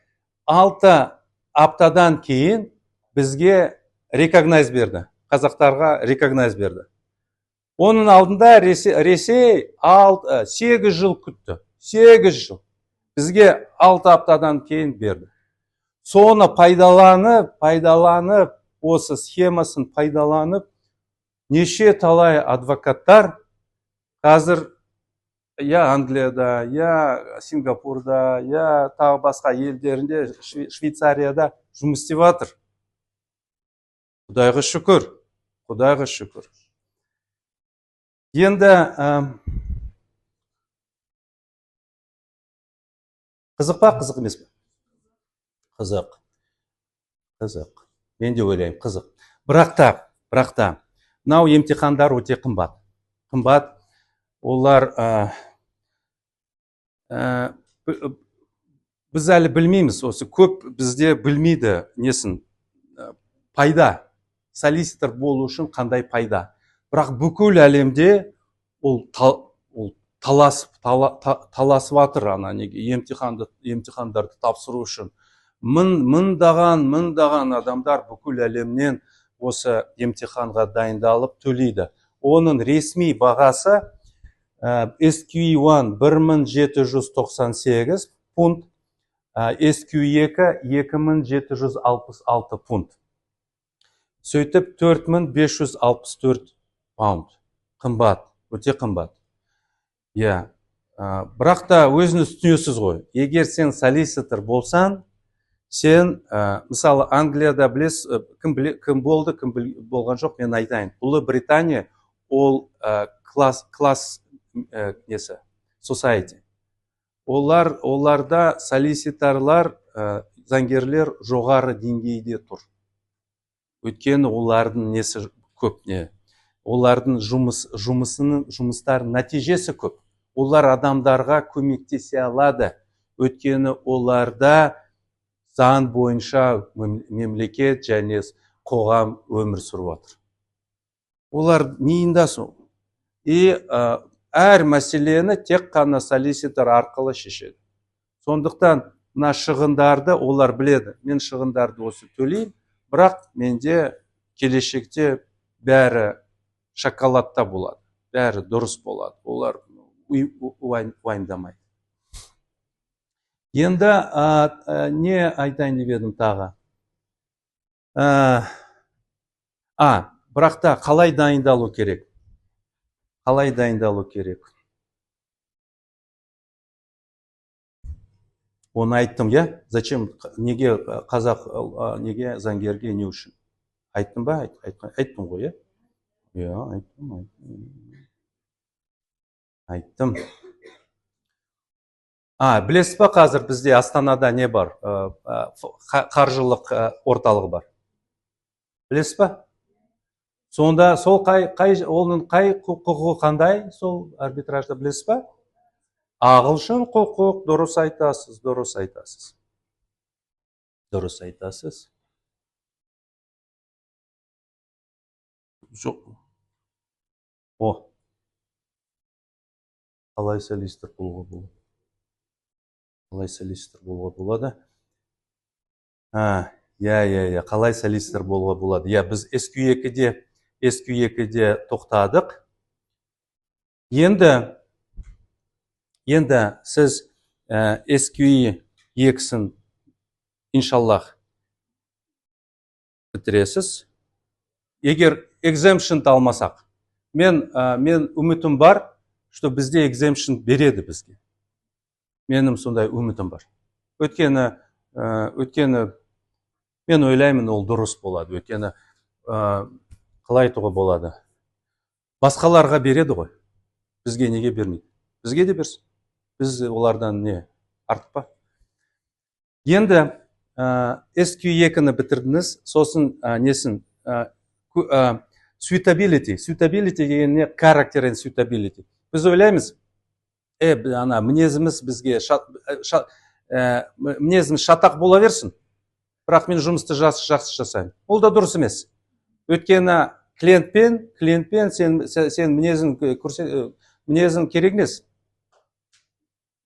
6 аптадан кейін бізге рекогнайз берді. Қазақтарға рекогнайз берді. Оның алдында Ресей 8 жыл күтті. 8 жыл. Бізге 6 аптадан кейін берді. Соны пайдаланып, осы схемасын пайдаланып, неше талай адвокаттар қазір я Англияда, я Сингапурда, я тағы басқа елдерінде, Швейцарияда жұмыс істеп жатыр. Құдайға шүкір, Құдайға шүкір. Енді қызық па, қызық емес пе? Қызық. Қызық. Мен де ойлаймын, қызық. Бірақ та, мынау емтихандар өте қымбат. Қымбат. Олар, біз әлі білмейміз, осы көп бізде білмейді несін, пайда. Солиситор болу үшін қандай пайда. Бірақ бүкіл әлемде ол таласып жатыр ана неге емтихандарды тапсыру үшін. Мыңдаған адамдар бүкіл әлемнен осы емтиханға дайындалып төлейді. Оның ресми бағасы SQE1 1798 пунт, SQ2 2766 пунт. Сөйтіп 4564 паунд. Қымбат, өте қымбат. Иә, бірақ та өзіңіз түсінесіз ғой. Егер сен солиситор болсаң, сен, мысалы, Англияда білесіз, кім болды, кім болған жоқ, мен айтайын. Ұлыбритания ол класс несі, society. Оларда солиситорлар, заңгерлер жоғары деңгейде тұр. Өйткені олардың несі көп, не? Олардың жұмыстарының нәтижесі көп. Олар адамдарға көмектесе алады. Өйткені оларда заң бойынша мемлекет және қоғам өмір сүріп жатыр. Олар миында сол. И әр мәселені тек қана солиситор арқылы шешеді. Сондықтан мына шығындарды олар біледі. Мен шығындарды осы төлеймін, бірақ менде келешекте бәрі шоколадта болады. бәрі дұрыс болады, олар уайымдамайды. Енді не айтайын деп едім тағы? Бірақ та қалай дайындалу керек? Қалай дайындалу керек? Оны айттым, иә? Зачем, неге қазақ, неге заңгерге, не үшін? Айттым ба? Айттым ғой, иә? Иә, айттым. Айттым. Білесіз ба, қазір бізде Астанада не бар? Қаржылық орталығы бар. Білесіз ба? Сонда сол қай, оның қай құқығы қандай сол арбитражда, білесіз ба? Ағылшын құқық, дұрыс айтасыз, дұрыс айтасыз. Дұрыс айтасыз. Жоқ. О. Қалай солистер болуға болады? Қалай солистер болуға болады? Иә, қалай солистер болуға болады? Иә, біз SQ2-де тоқтадық. Енді сіз SQ2-сін иншаллах бітіресіз. Егер exemption алмасақ, мен үмітім бар, что бізде exemption береді бізге. Менің сондай үмітім бар. Өйткені мен ойлаймын, ол дұрыс болады. Өйткені қалай айтуға болады? Басқаларға береді ғой. Бізге неге бермейді? Бізге де берсін. Біз олардан не артық па? Енді SQ2-ні бітірдіңіз, сосын несін? Suitability. Suitability деген не? Character and suitability. Біз ойлаймыз, ана мінезіміз бізге мінезіміз шатақ бола берсін, бірақ мен жұмысты жақсы жасаймын. Ол да дұрыс емес. Өйткені клиентпен сен мінезің керек емес.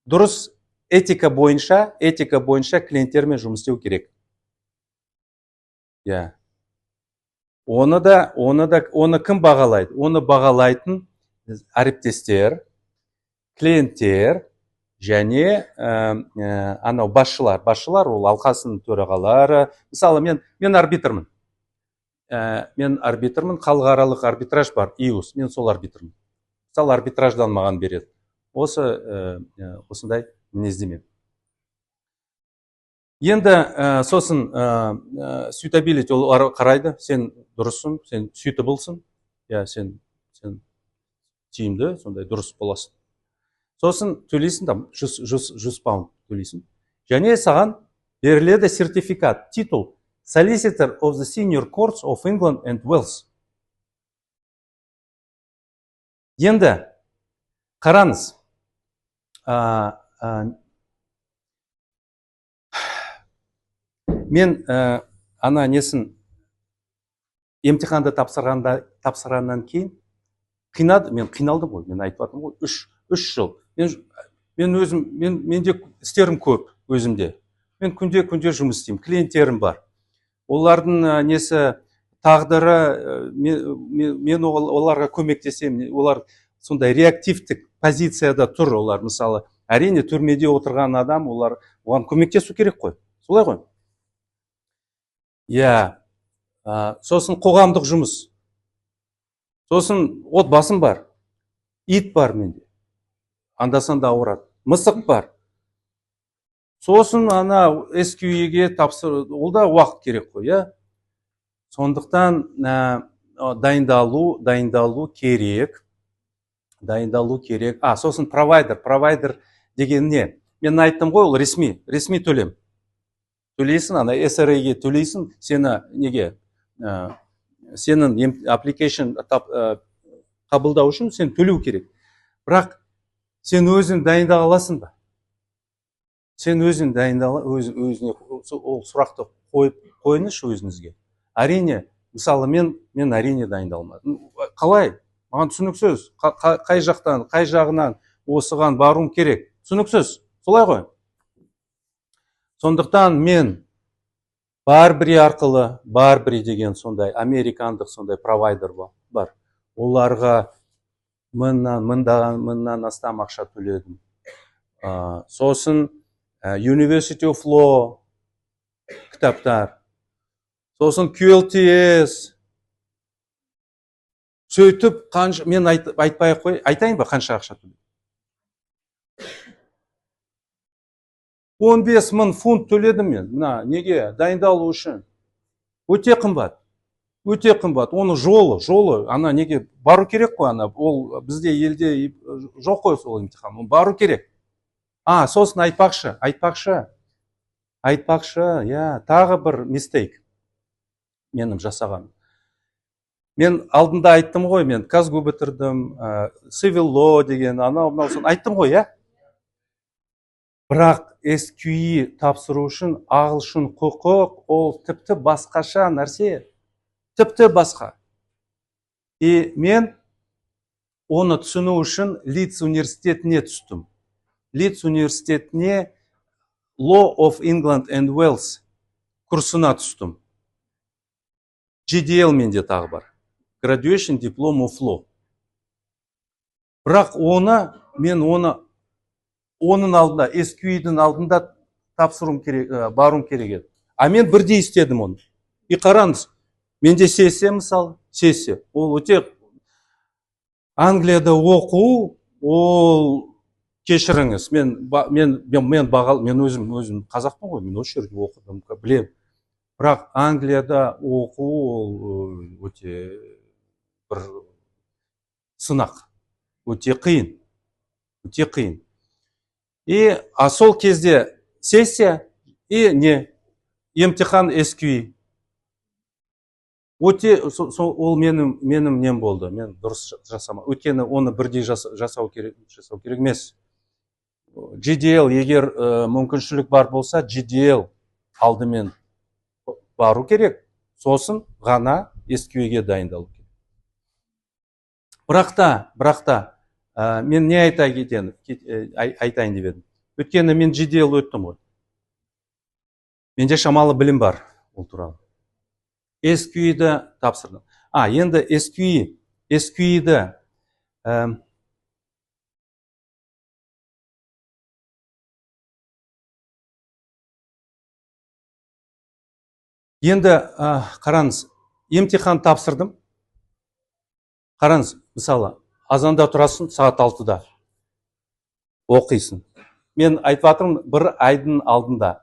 Дұрыс этика бойынша клиенттермен жұмыс істеу керек. Иә. Оны кім бағалайды? Оны бағалайтын әріптестер, клиенттер және анау басшылар. Басшылар ол алқасының төрағалары. Мысалы, мен арбитрмін. Мен арбитрмін, халықаралық арбитраж бар, ИУС, мен сол арбитрмін. Мысалы, арбитраждан маған береді. Осындай мінездеме. Енді сосын suitability олар қарайды, сен дұрыссың, сен suitableсың, иә, сен тиімді, сондай дұрыс боласың. Сосын төлейсің, там 100 паунд төлейсің. Және саған беріледі сертификат, титул Solicitor of the Senior Courts of England and Wales. Енді қараңыз, мен ана несін емтиханды тапсырғаннан кейін мен қиналдым ғой, мен айтып жатырмын ғой, 3 жыл. Мен өзім, менде істерім көп өзімде. Мен күнде жұмыс істеймін, клиенттерім бар. Олардың несі тағдыры, мен оларға көмектесемін. Олар сондай реактивтік позицияда тұр олар. Мысалы, әрине түрмеде отырған адам, олар оған көмектесу керек қой. Солай ғой? Иә. Сосын қоғамдық жұмыс. Сосын отбасым бар. Ит бар менде. Анда-санда ауырады. Мысық бар. Сосын ана SQE-ге тапсыр, ол да уақыт керек қой, иә? Сондықтан дайындалу керек. Дайындалу керек. Сосын провайдер. Провайдер деген не? Мен айттым ғой, ол ресми төлем. Төлейсің, ана SRA-ге төлейсің, сені неге? Сенің application қабылдау үшін сен төлеу керек. Бірақ сен өзің дайындала аласың ба? Сен өзің дайындала, өзіне ол сұрақты қойыңызшы өзіңізге. Әрине, мысалы, мен әрине дайындалмадым. Қалай? Маған түсініксіз. Қай жақтан, қай жағынан осыған баруым керек? Түсініксіз. Солай ғой? Сондықтан мен Барбри арқылы, Барбри деген сондай американдық сондай провайдер бар. Оларға Мыңнан астам ақша төледім. Сосын University of Law кітаптар. Сосын QLTS. Сөйтіп, қанша, мен айтпай ақ қой, айтайын ба, қанша ақша төледім? 15 мың фунт төледім мен, мына неге, дайындалу үшін. Өте қымбат. Өте қымбат. Оның жолы, ана неге бару керек қой, ана, ол бізде елде жоқ қой сол емтихан, оны бару керек. Сосын айтпақшы, иә, тағы бір мистейк менің жасағаным. Мен алдында айттым ғой, мен КазГУ бітірдім, Civil Law деген, анау, мынау, соны айттым ғой, иә? Бірақ SQE тапсыру үшін ағылшын құқық ол тіпті басқаша нәрсе. Тіпті басқа. И мен оны түсіну үшін Лидс университетіне түстім. Лидс университетіне Law of England and Wales курсына түстім. GDL менде тағы бар. Graduation Diploma of Law. Бірақ оны, мен оны оның алдында, SQE-дің алдында тапсыруым керек, баруым керек еді. А мен бірдей істедім оны. И қараңыз, менде сессия мысалы, сессия. Ол өте Англияда оқу, ол кешіріңіз, мен өзім қазақпын ғой, мен осы жерде оқыдым, білемін. Бірақ Англияда оқу ол өте бір сынақ, өте қиын, өте қиын. И, а сол кезде сессия и не, емтихан SQE. Өте, ол менің нем болды, мен дұрыс жасама. Өйткені оны бірдей жасау керек емес. GDL, егер мүмкіншілік бар болса, GDL алдымен бару керек, сосын ғана SQE-ге дайындалу керек. Бірақ та, мен не айтайын деп едім. Өйткені мен GDL өттім ғой. Менде шамалы білім бар ол туралы. SQE-ді тапсырдым. Енді SQE-ді енді қараңыз, емтихан тапсырдым. Қараңыз, мысалы, азанда тұрасың, сағат 6-да оқисың. Мен айтып жатырмын, бір айдың алдында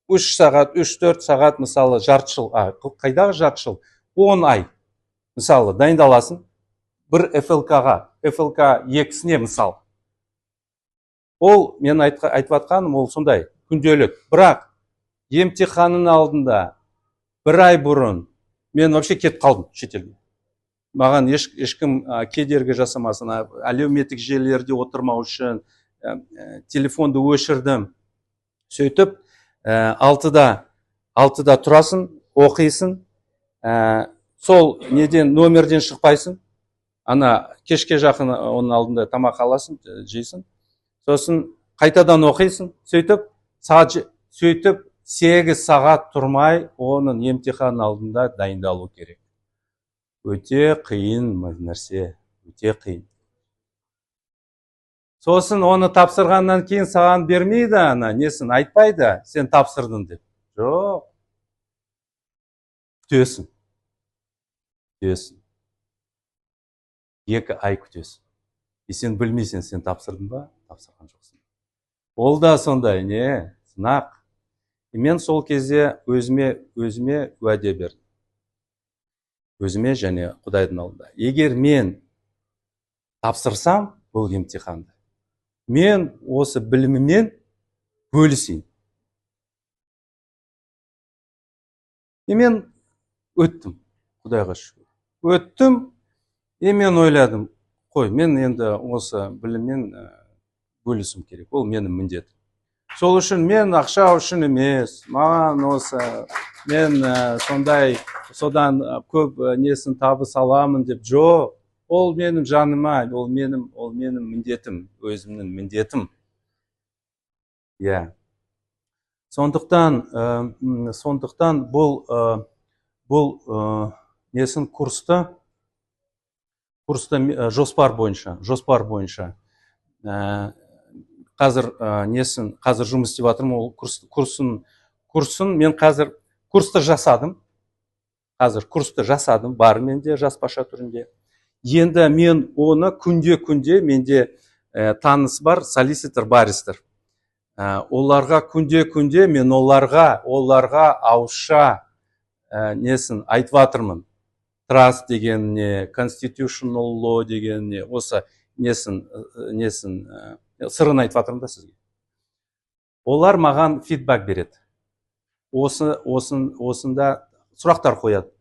3 сағат, 3-4 сағат, мысалы, жарты жыл, қайдағы жарты жыл, 10 ай, мысалы, дайындаласың бір FLK-ға, FLK 2-сіне, мысалы. Ол, мен айтып жатқаным, ол сондай, күнделік. Бірақ емтиханның алдында бір ай бұрын мен вообще кетіп қалдым шетелге. Маған ешкім кедергі жасамасын, әлеуметтік желілерде отырмау үшін телефонды өшірдім. Сөйтіп, 6-да тұрасың, оқисың, сол неден, номерден шықпайсың, ана кешке жақын оның алдында тамақ аласың, жейсің, сосын қайтадан оқисың, сөйтіп, сөйтіп 8 сағат тұрмай оның емтихан алдында дайындалу керек. Өте қиын нәрсе, өте қиын. Сосын оны тапсырғаннан кейін саған бермейді ана, несін айтпайды, сен тапсырдың деп. Жоқ. Күтесің. Күтесің. 2 ай күтесің. И сен білмейсің, сен тапсырдың ба, тапсырған жоқсың. Ол да сондай, не, сынақ. И мен сол кезде өзіме уәде бердім. Өзіме және Құдайдың алдында. Егер мен тапсырсам бұл емтиханды, мен осы біліміммен бөлісейін. И мен өттім, Құдайға шүкір. Өттім, и мен ойладым, қой, мен енді осы біліммен бөлісім керек, ол менің міндетім. Сол үшін мен ақша үшін емес, маған осы, мен сондай, содан көп несін табыс аламын деп, жоқ, ол менің жаныма, ол менің міндетім, өзімнің міндетім. Иә. Сондықтан бұл несін курсты Курста жоспар бойынша, жоспар бойынша. Қазір несін, қазір жұмыс істеп жатырмын ол курс, курсын мен қазір курсты жасадым. Қазір курсты жасадым, бар менде жазбаша түрінде. Енді мен оны күнде-күнде, менде таныс бар, solicitor, barrister. Оларға күнде-күнде мен оларға ауызша несін айтып жатырмын. Trust деген не, constitutional law деген не, осы несін сырын айтып жатырмын да сізге. Олар маған feedback береді. Осында сұрақтар қояды.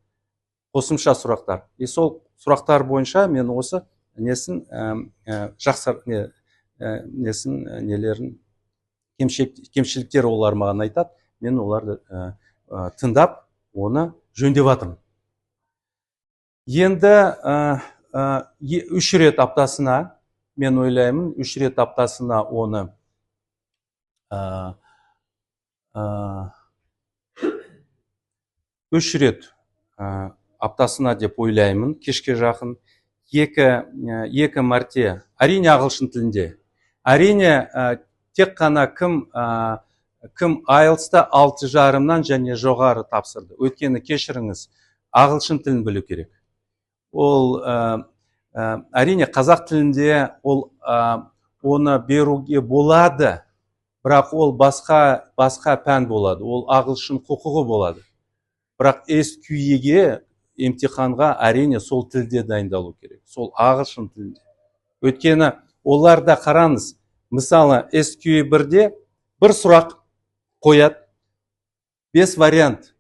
Қосымша сұрақтар. И сол сұрақтар бойынша мен осы несін, жақсы, не, несін, нелерін, кемшіліктер олар маған айтады, мен оларды тыңдап, оны жөндеп жатырмын. Енді 3 рет аптасына, мен ойлаймын, 3 рет аптасына оны 3 рет аптасына деп ойлаймын, кешке жақын, екі мәрте, әрине ағылшын тілінде. Әрине, тек қана кім IELTS-та 6,5-нан және жоғары тапсырды. Өйткені, кешіріңіз, ағылшын тілін білу керек. Ол, әрине, қазақ тілінде ол, оны беруге болады, бірақ ол басқа пән болады, ол ағылшын құқығы болады. Бірақ SQE-ге емтиханға әрине сол тілде дайындалу керек, сол ағылшын тілінде. Өйткені оларда қараңыз, мысалы, SQE 1-де бір сұрақ қояды, 5 вариант,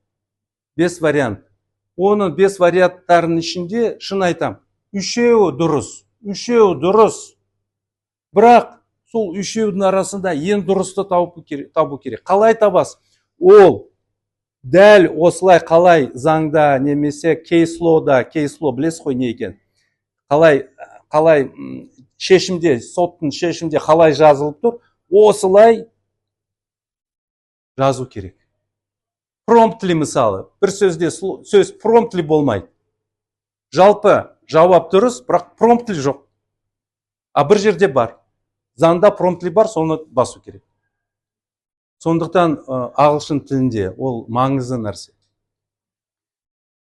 5 вариант. Оның 5 варианттарының ішінде, шын айтам, үшеуі дұрыс, үшеуі дұрыс. Бірақ сол үшеудің арасында ең дұрысты табу керек. Қалай табасыз? Ол дәл осылай қалай заңда немесе case law-да, case law білесіз ғой не екен? Қалай, шешімде, соттың шешімде қалай жазылып тұр, осылай жазу керек. Promptly мысалы, бір сөзде сөз promptly болмайды. Жалпы жауап дұрыс, бірақ promptly жоқ. А бір жерде бар. Заңда promptly бар, соны басу керек. Сондықтан ағылшын тілінде ол маңызды нәрсе.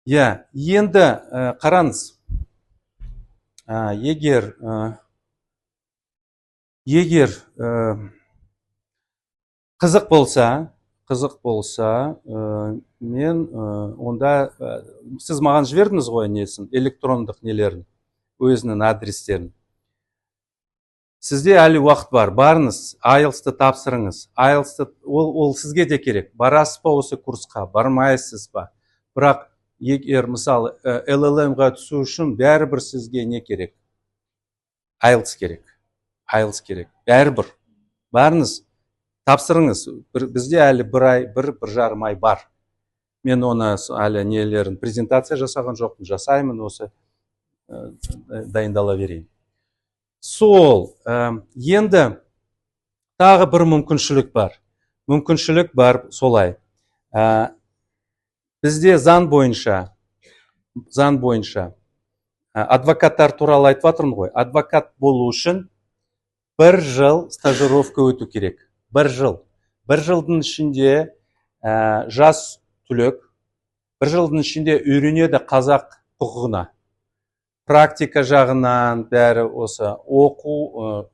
Иә, енді қараңыз. Егер қызық болса, қызық болса, мен онда сіз маған жібердіңіз ғой несін, электрондық нелерін, өзінің адрестерін. Сізде әлі уақыт бар, барыңыз, IELTS-ты тапсырыңыз. IELTS-ты, ол сізге де керек. Барасыз ба осы курсқа, бармайсыз ба? Бірақ егер, мысалы, LLM-ға түсу үшін бәрібір сізге не керек? IELTS керек. IELTS керек. Бәрібір. Барыңыз, тапсырыңыз. Бізде әлі бір ай, бір жарым ай бар. Мен оны әлі нелерін презентация жасаған жоқпын, жасаймын осы, дайындала берейін. Сол, енді тағы бір мүмкіншілік бар. Мүмкіншілік бар солай. Бізде заң бойынша, адвокаттар туралы айтып жатырмын ғой. Адвокат болу үшін бір жыл стажировка өту керек. Бір жыл. Бір жылдың ішінде, жас түлек бір жылдың ішінде үйренеді қазақ құқығына. Практика жағынан бәрі осы оқу,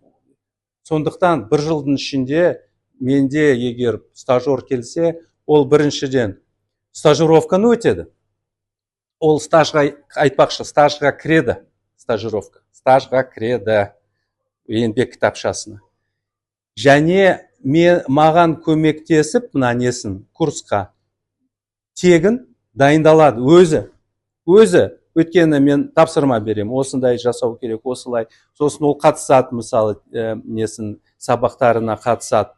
сондықтан бір жылдың ішінде менде егер стажер келсе, ол біріншіден стажировканы өтеді. Ол стажға, айтпақшы, стажға кіреді, стажировка, стажға кіреді еңбек кітапшасына. Және мен, маған көмектесіп, мына несін, курсқа тегін дайындалады өзі. Өзі, өйткені мен тапсырма беремін, осындай жасау керек, осылай. Сосын ол қатысады, мысалы, несін, сабақтарына қатысады.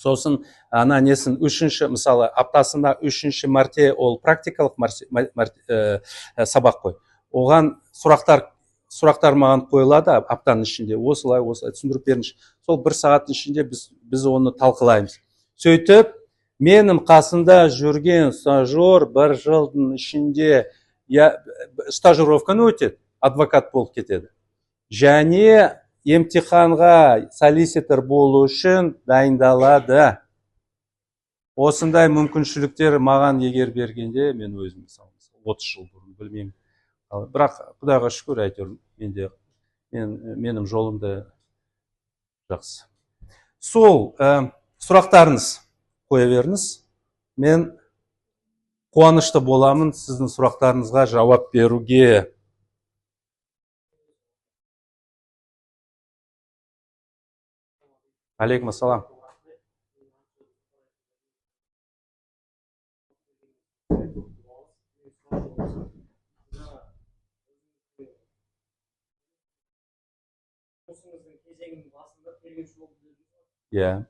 Сосын ана несін үшінші, мысалы, аптасына үшінші мәрте ол практикалық сабақ қой. Оған сұрақтар маған қойылады аптаның ішінде. Осылай, осылай түсіндіріп беріңізші. Сол бір сағаттың ішінде біз оны талқылаймыз. Сөйтіп, менің қасында жүрген стажер бір жылдың ішінде я, стажировканы өтеді. адвокат болып кетеді. Және емтиханға солиситор болу үшін дайындалады. Осындай мүмкіншіліктер маған егер бергенде, мен өзім мысалы 30 жыл бұрын білмеймін. Бірақ Құдайға шүкір, әйтеуір менің жолымда жақсы. Сол сұрақтарыңыз қоя беріңіз. Мен қуанышты боламын сіздің сұрақтарыңызға жауап беруге. Алейкум ассалам. Иә.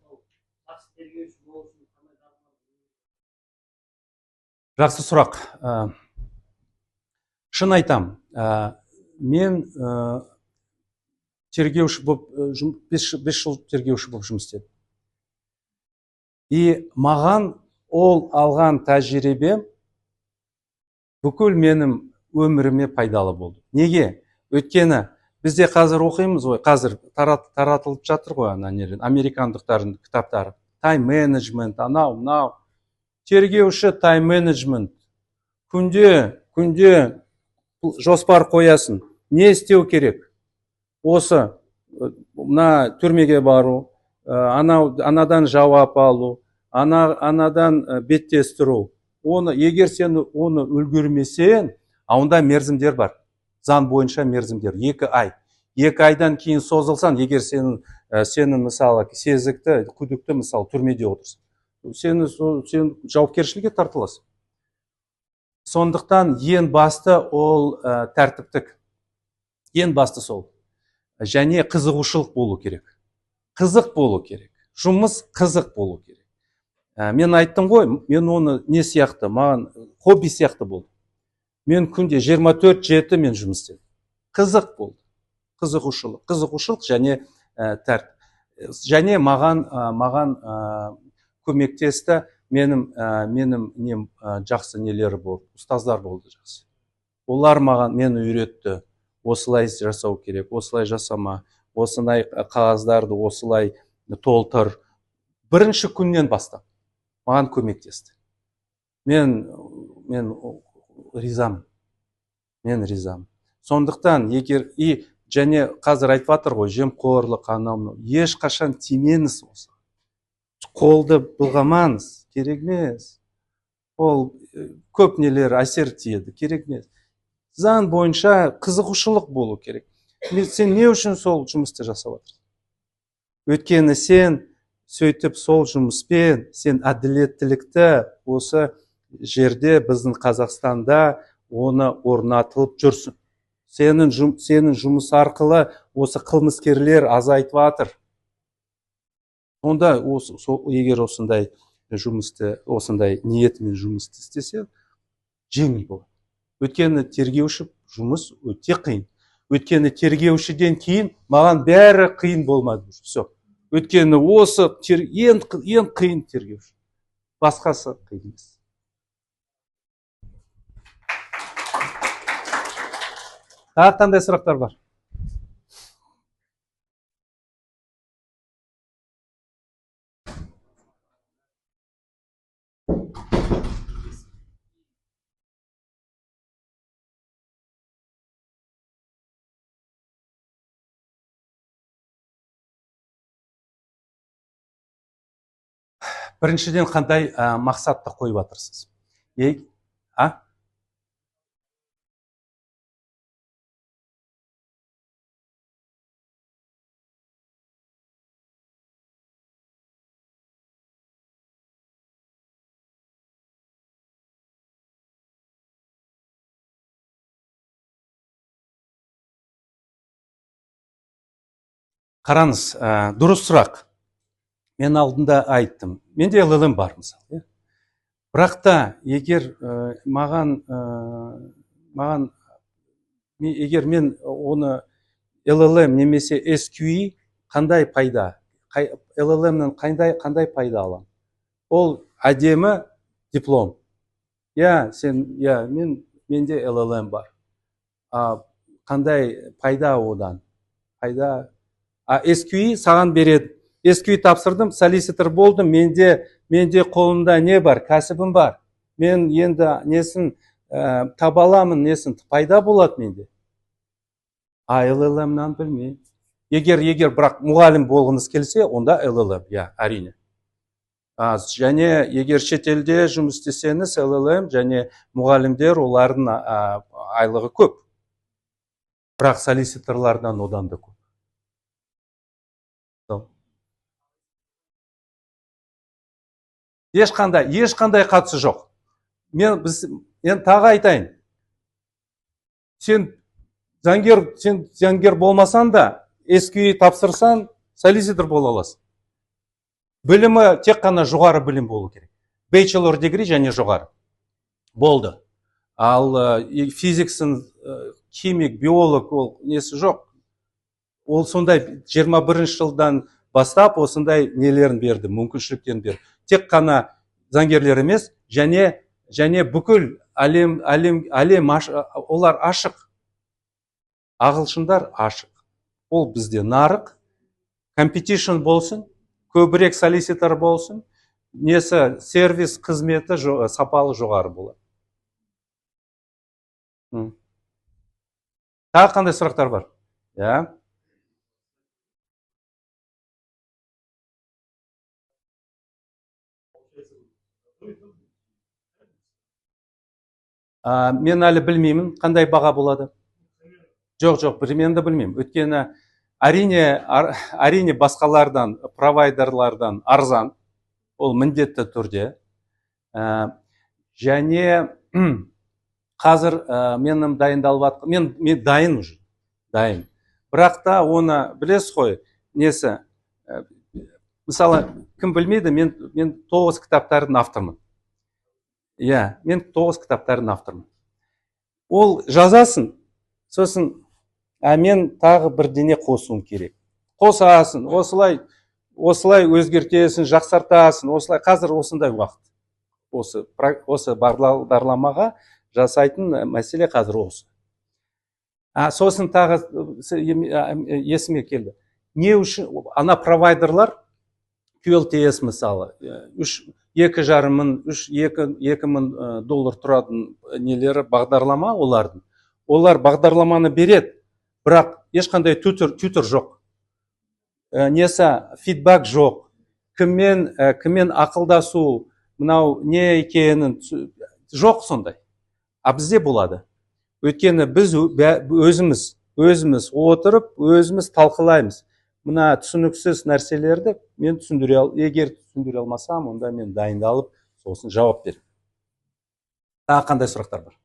Жақсы сұрақ. Шын айтам, мен тергеуші болып, 5 жыл тергеуші болып жұмыс істедім. И маған ол алған тәжірибем бүкіл менің өміріме пайдалы болды. Неге? Өйткені бізде қазір оқимыз ғой, қазір таратылып жатыр ғой ана нелер, американдықтардың кітаптары. Тайм-менеджмент, анау, мынау. Тергеуші тайм-менеджмент. Күнде жоспар қоясың. Не істеу керек? Осы мына түрмеге бару, анадан жауап алу, анадан беттестіру. Оны, егер сен оны үлгермесең, а онда мерзімдер бар. Заң бойынша мерзімдер 2 ай. 2 айдан кейін созылсаң, егер сенің мысалы сезікті, күдікті мысалы түрмеде отырсың, сен жауапкершілікке тартыласың. Сондықтан ең басты ол тәртіптік. Ең басты сол. Және қызығушылық болу керек. Қызық болу керек. Жұмыс қызық болу керек. Мен айттым ғой, мен оны не сияқты, маған хобби сияқты болды. Мен күнде 24/7 мен жұмыс істедім. Қызық болды. Қызығушылық. Қызығушылық және тәртіп. Және маған көмектесті. Менің нем жақсы нелері болды. Ұстаздар болды жақсы. Олар мені үйретті. Осылай жасау керек, осылай жасама, осындай қағаздарды осылай толтыр. Бірінші күннен бастап маған көмектесті. Мен ризамын. Мен ризамын. Сондықтан егер и және қазір айтып жатыр ғой, жемқорлық анау мынау, ешқашан тимеңіз осы. Қолды былғамаңыз, керек емес. Ол көп нелер әсер тиеді, керек емес. Заң бойынша қызығушылық болу керек. Сен не үшін сол жұмысты жасап жатырсың? Өйткені сен сөйтіп сол жұмыспен сен әділеттілікті осы жерде біздің Қазақстанда оны орнатылып жүрсің. Сенің жұмыс арқылы осы қылмыскерлер азайтып жатыр. Онда егер осындай жұмысты, осындай ниетімен жұмысты істесе, жеңіл болады. Өйткені тергеуші жұмыс өте қиын. Өйткені тергеушіден кейін маған бәрі қиын болмады. Все. Өйткені осы ең қиын тергеуші. Басқасы қиын емес. Тағы қандай сұрақтар бар? Біріншіден қандай мақсатты қойып жатырсыз? Қараңыз, дұрыс сұрақ. Мен алдында айттым. Менде LLM бар мысалы. Бірақ та егер маған егер мен оны LLM немесе SQE қандай пайда? LLM-нің қандай пайда аламын? Ол әдемі диплом. Я, сен, я, менде LLM бар. Қандай пайда одан? Пайда. А SQE саған береді. SQE тапсырдым, solicitor болдым, менде қолымда не бар, кәсібім бар. Мен енді несін таба аламын, несін пайда болады менде. А LLM-нан білмеймін. Егер бірақ мұғалім болғыңыз келсе, онда LLM, иә, әрине. Және егер шетелде жұмыс істесеңіз, LLM және мұғалімдер, олардың айлығы көп. Бірақ солиситорлардан одан да көп. Ешқандай қатысы жоқ. Мен тағы айтайын. Сен заңгер болмасаң да, SQE тапсырсаң, солиситор бола аласың. Білімі тек қана жоғары білім болу керек. Bachelor degree және жоғары. Болды. Ал физиксін, химик, биолог, ол несі жоқ. Ол сондай 21 жылдан бастап осындай нелерін берді, мүмкіншіліктерін берді. Тек қана заңгерлер емес, және бүкіл әлем, олар ашық. Ағылшындар ашық. Ол бізде нарық, competition болсын, көбірек солиситор болсын, несі сервис қызметі сапалы жоғары болады. Тағы қандай сұрақтар бар? Иә. Мен әлі білмеймін, қандай баға болады. Жоқ, мен де білмеймін. Өйткені әрине басқалардан, провайдерлардан арзан, ол міндетті түрде. Және қазір менің дайындалып жатқан, мен дайын уже, дайын. Бірақ та оны білесіз ғой, несі, мысалы, кім білмейді, мен 9 кітаптардың авторымын. Иә, мен 9 кітаптардың авторымын. Ол жазасың, сосын мен тағы бірдеңе қосуым керек. Қосасың, осылай өзгертесің, жақсартасың, осылай қазір осындай уақыт. Осы бағдарламаға жасайтын мәселе қазір осы. Сосын тағы есіме келді. Не үшін ана провайдерлар QLTS мысалы, үш, екі жарым мың, үш, екі, екі мың доллар тұратын нелері бағдарлама олардың. Олар бағдарламаны береді, бірақ ешқандай тютер жоқ. Несі, фидбак жоқ. Кіммен ақылдасу, мынау не екенін жоқ сондай. А бізде болады. Өйткені біз өзіміз отырып, өзіміз талқылаймыз. Мына түсініксіз нәрселерді мен түсіндіре ал-, егер түсіндіре алмасам, онда мен дайындалып, сосын жауап беремін. Тағы қандай сұрақтар бар?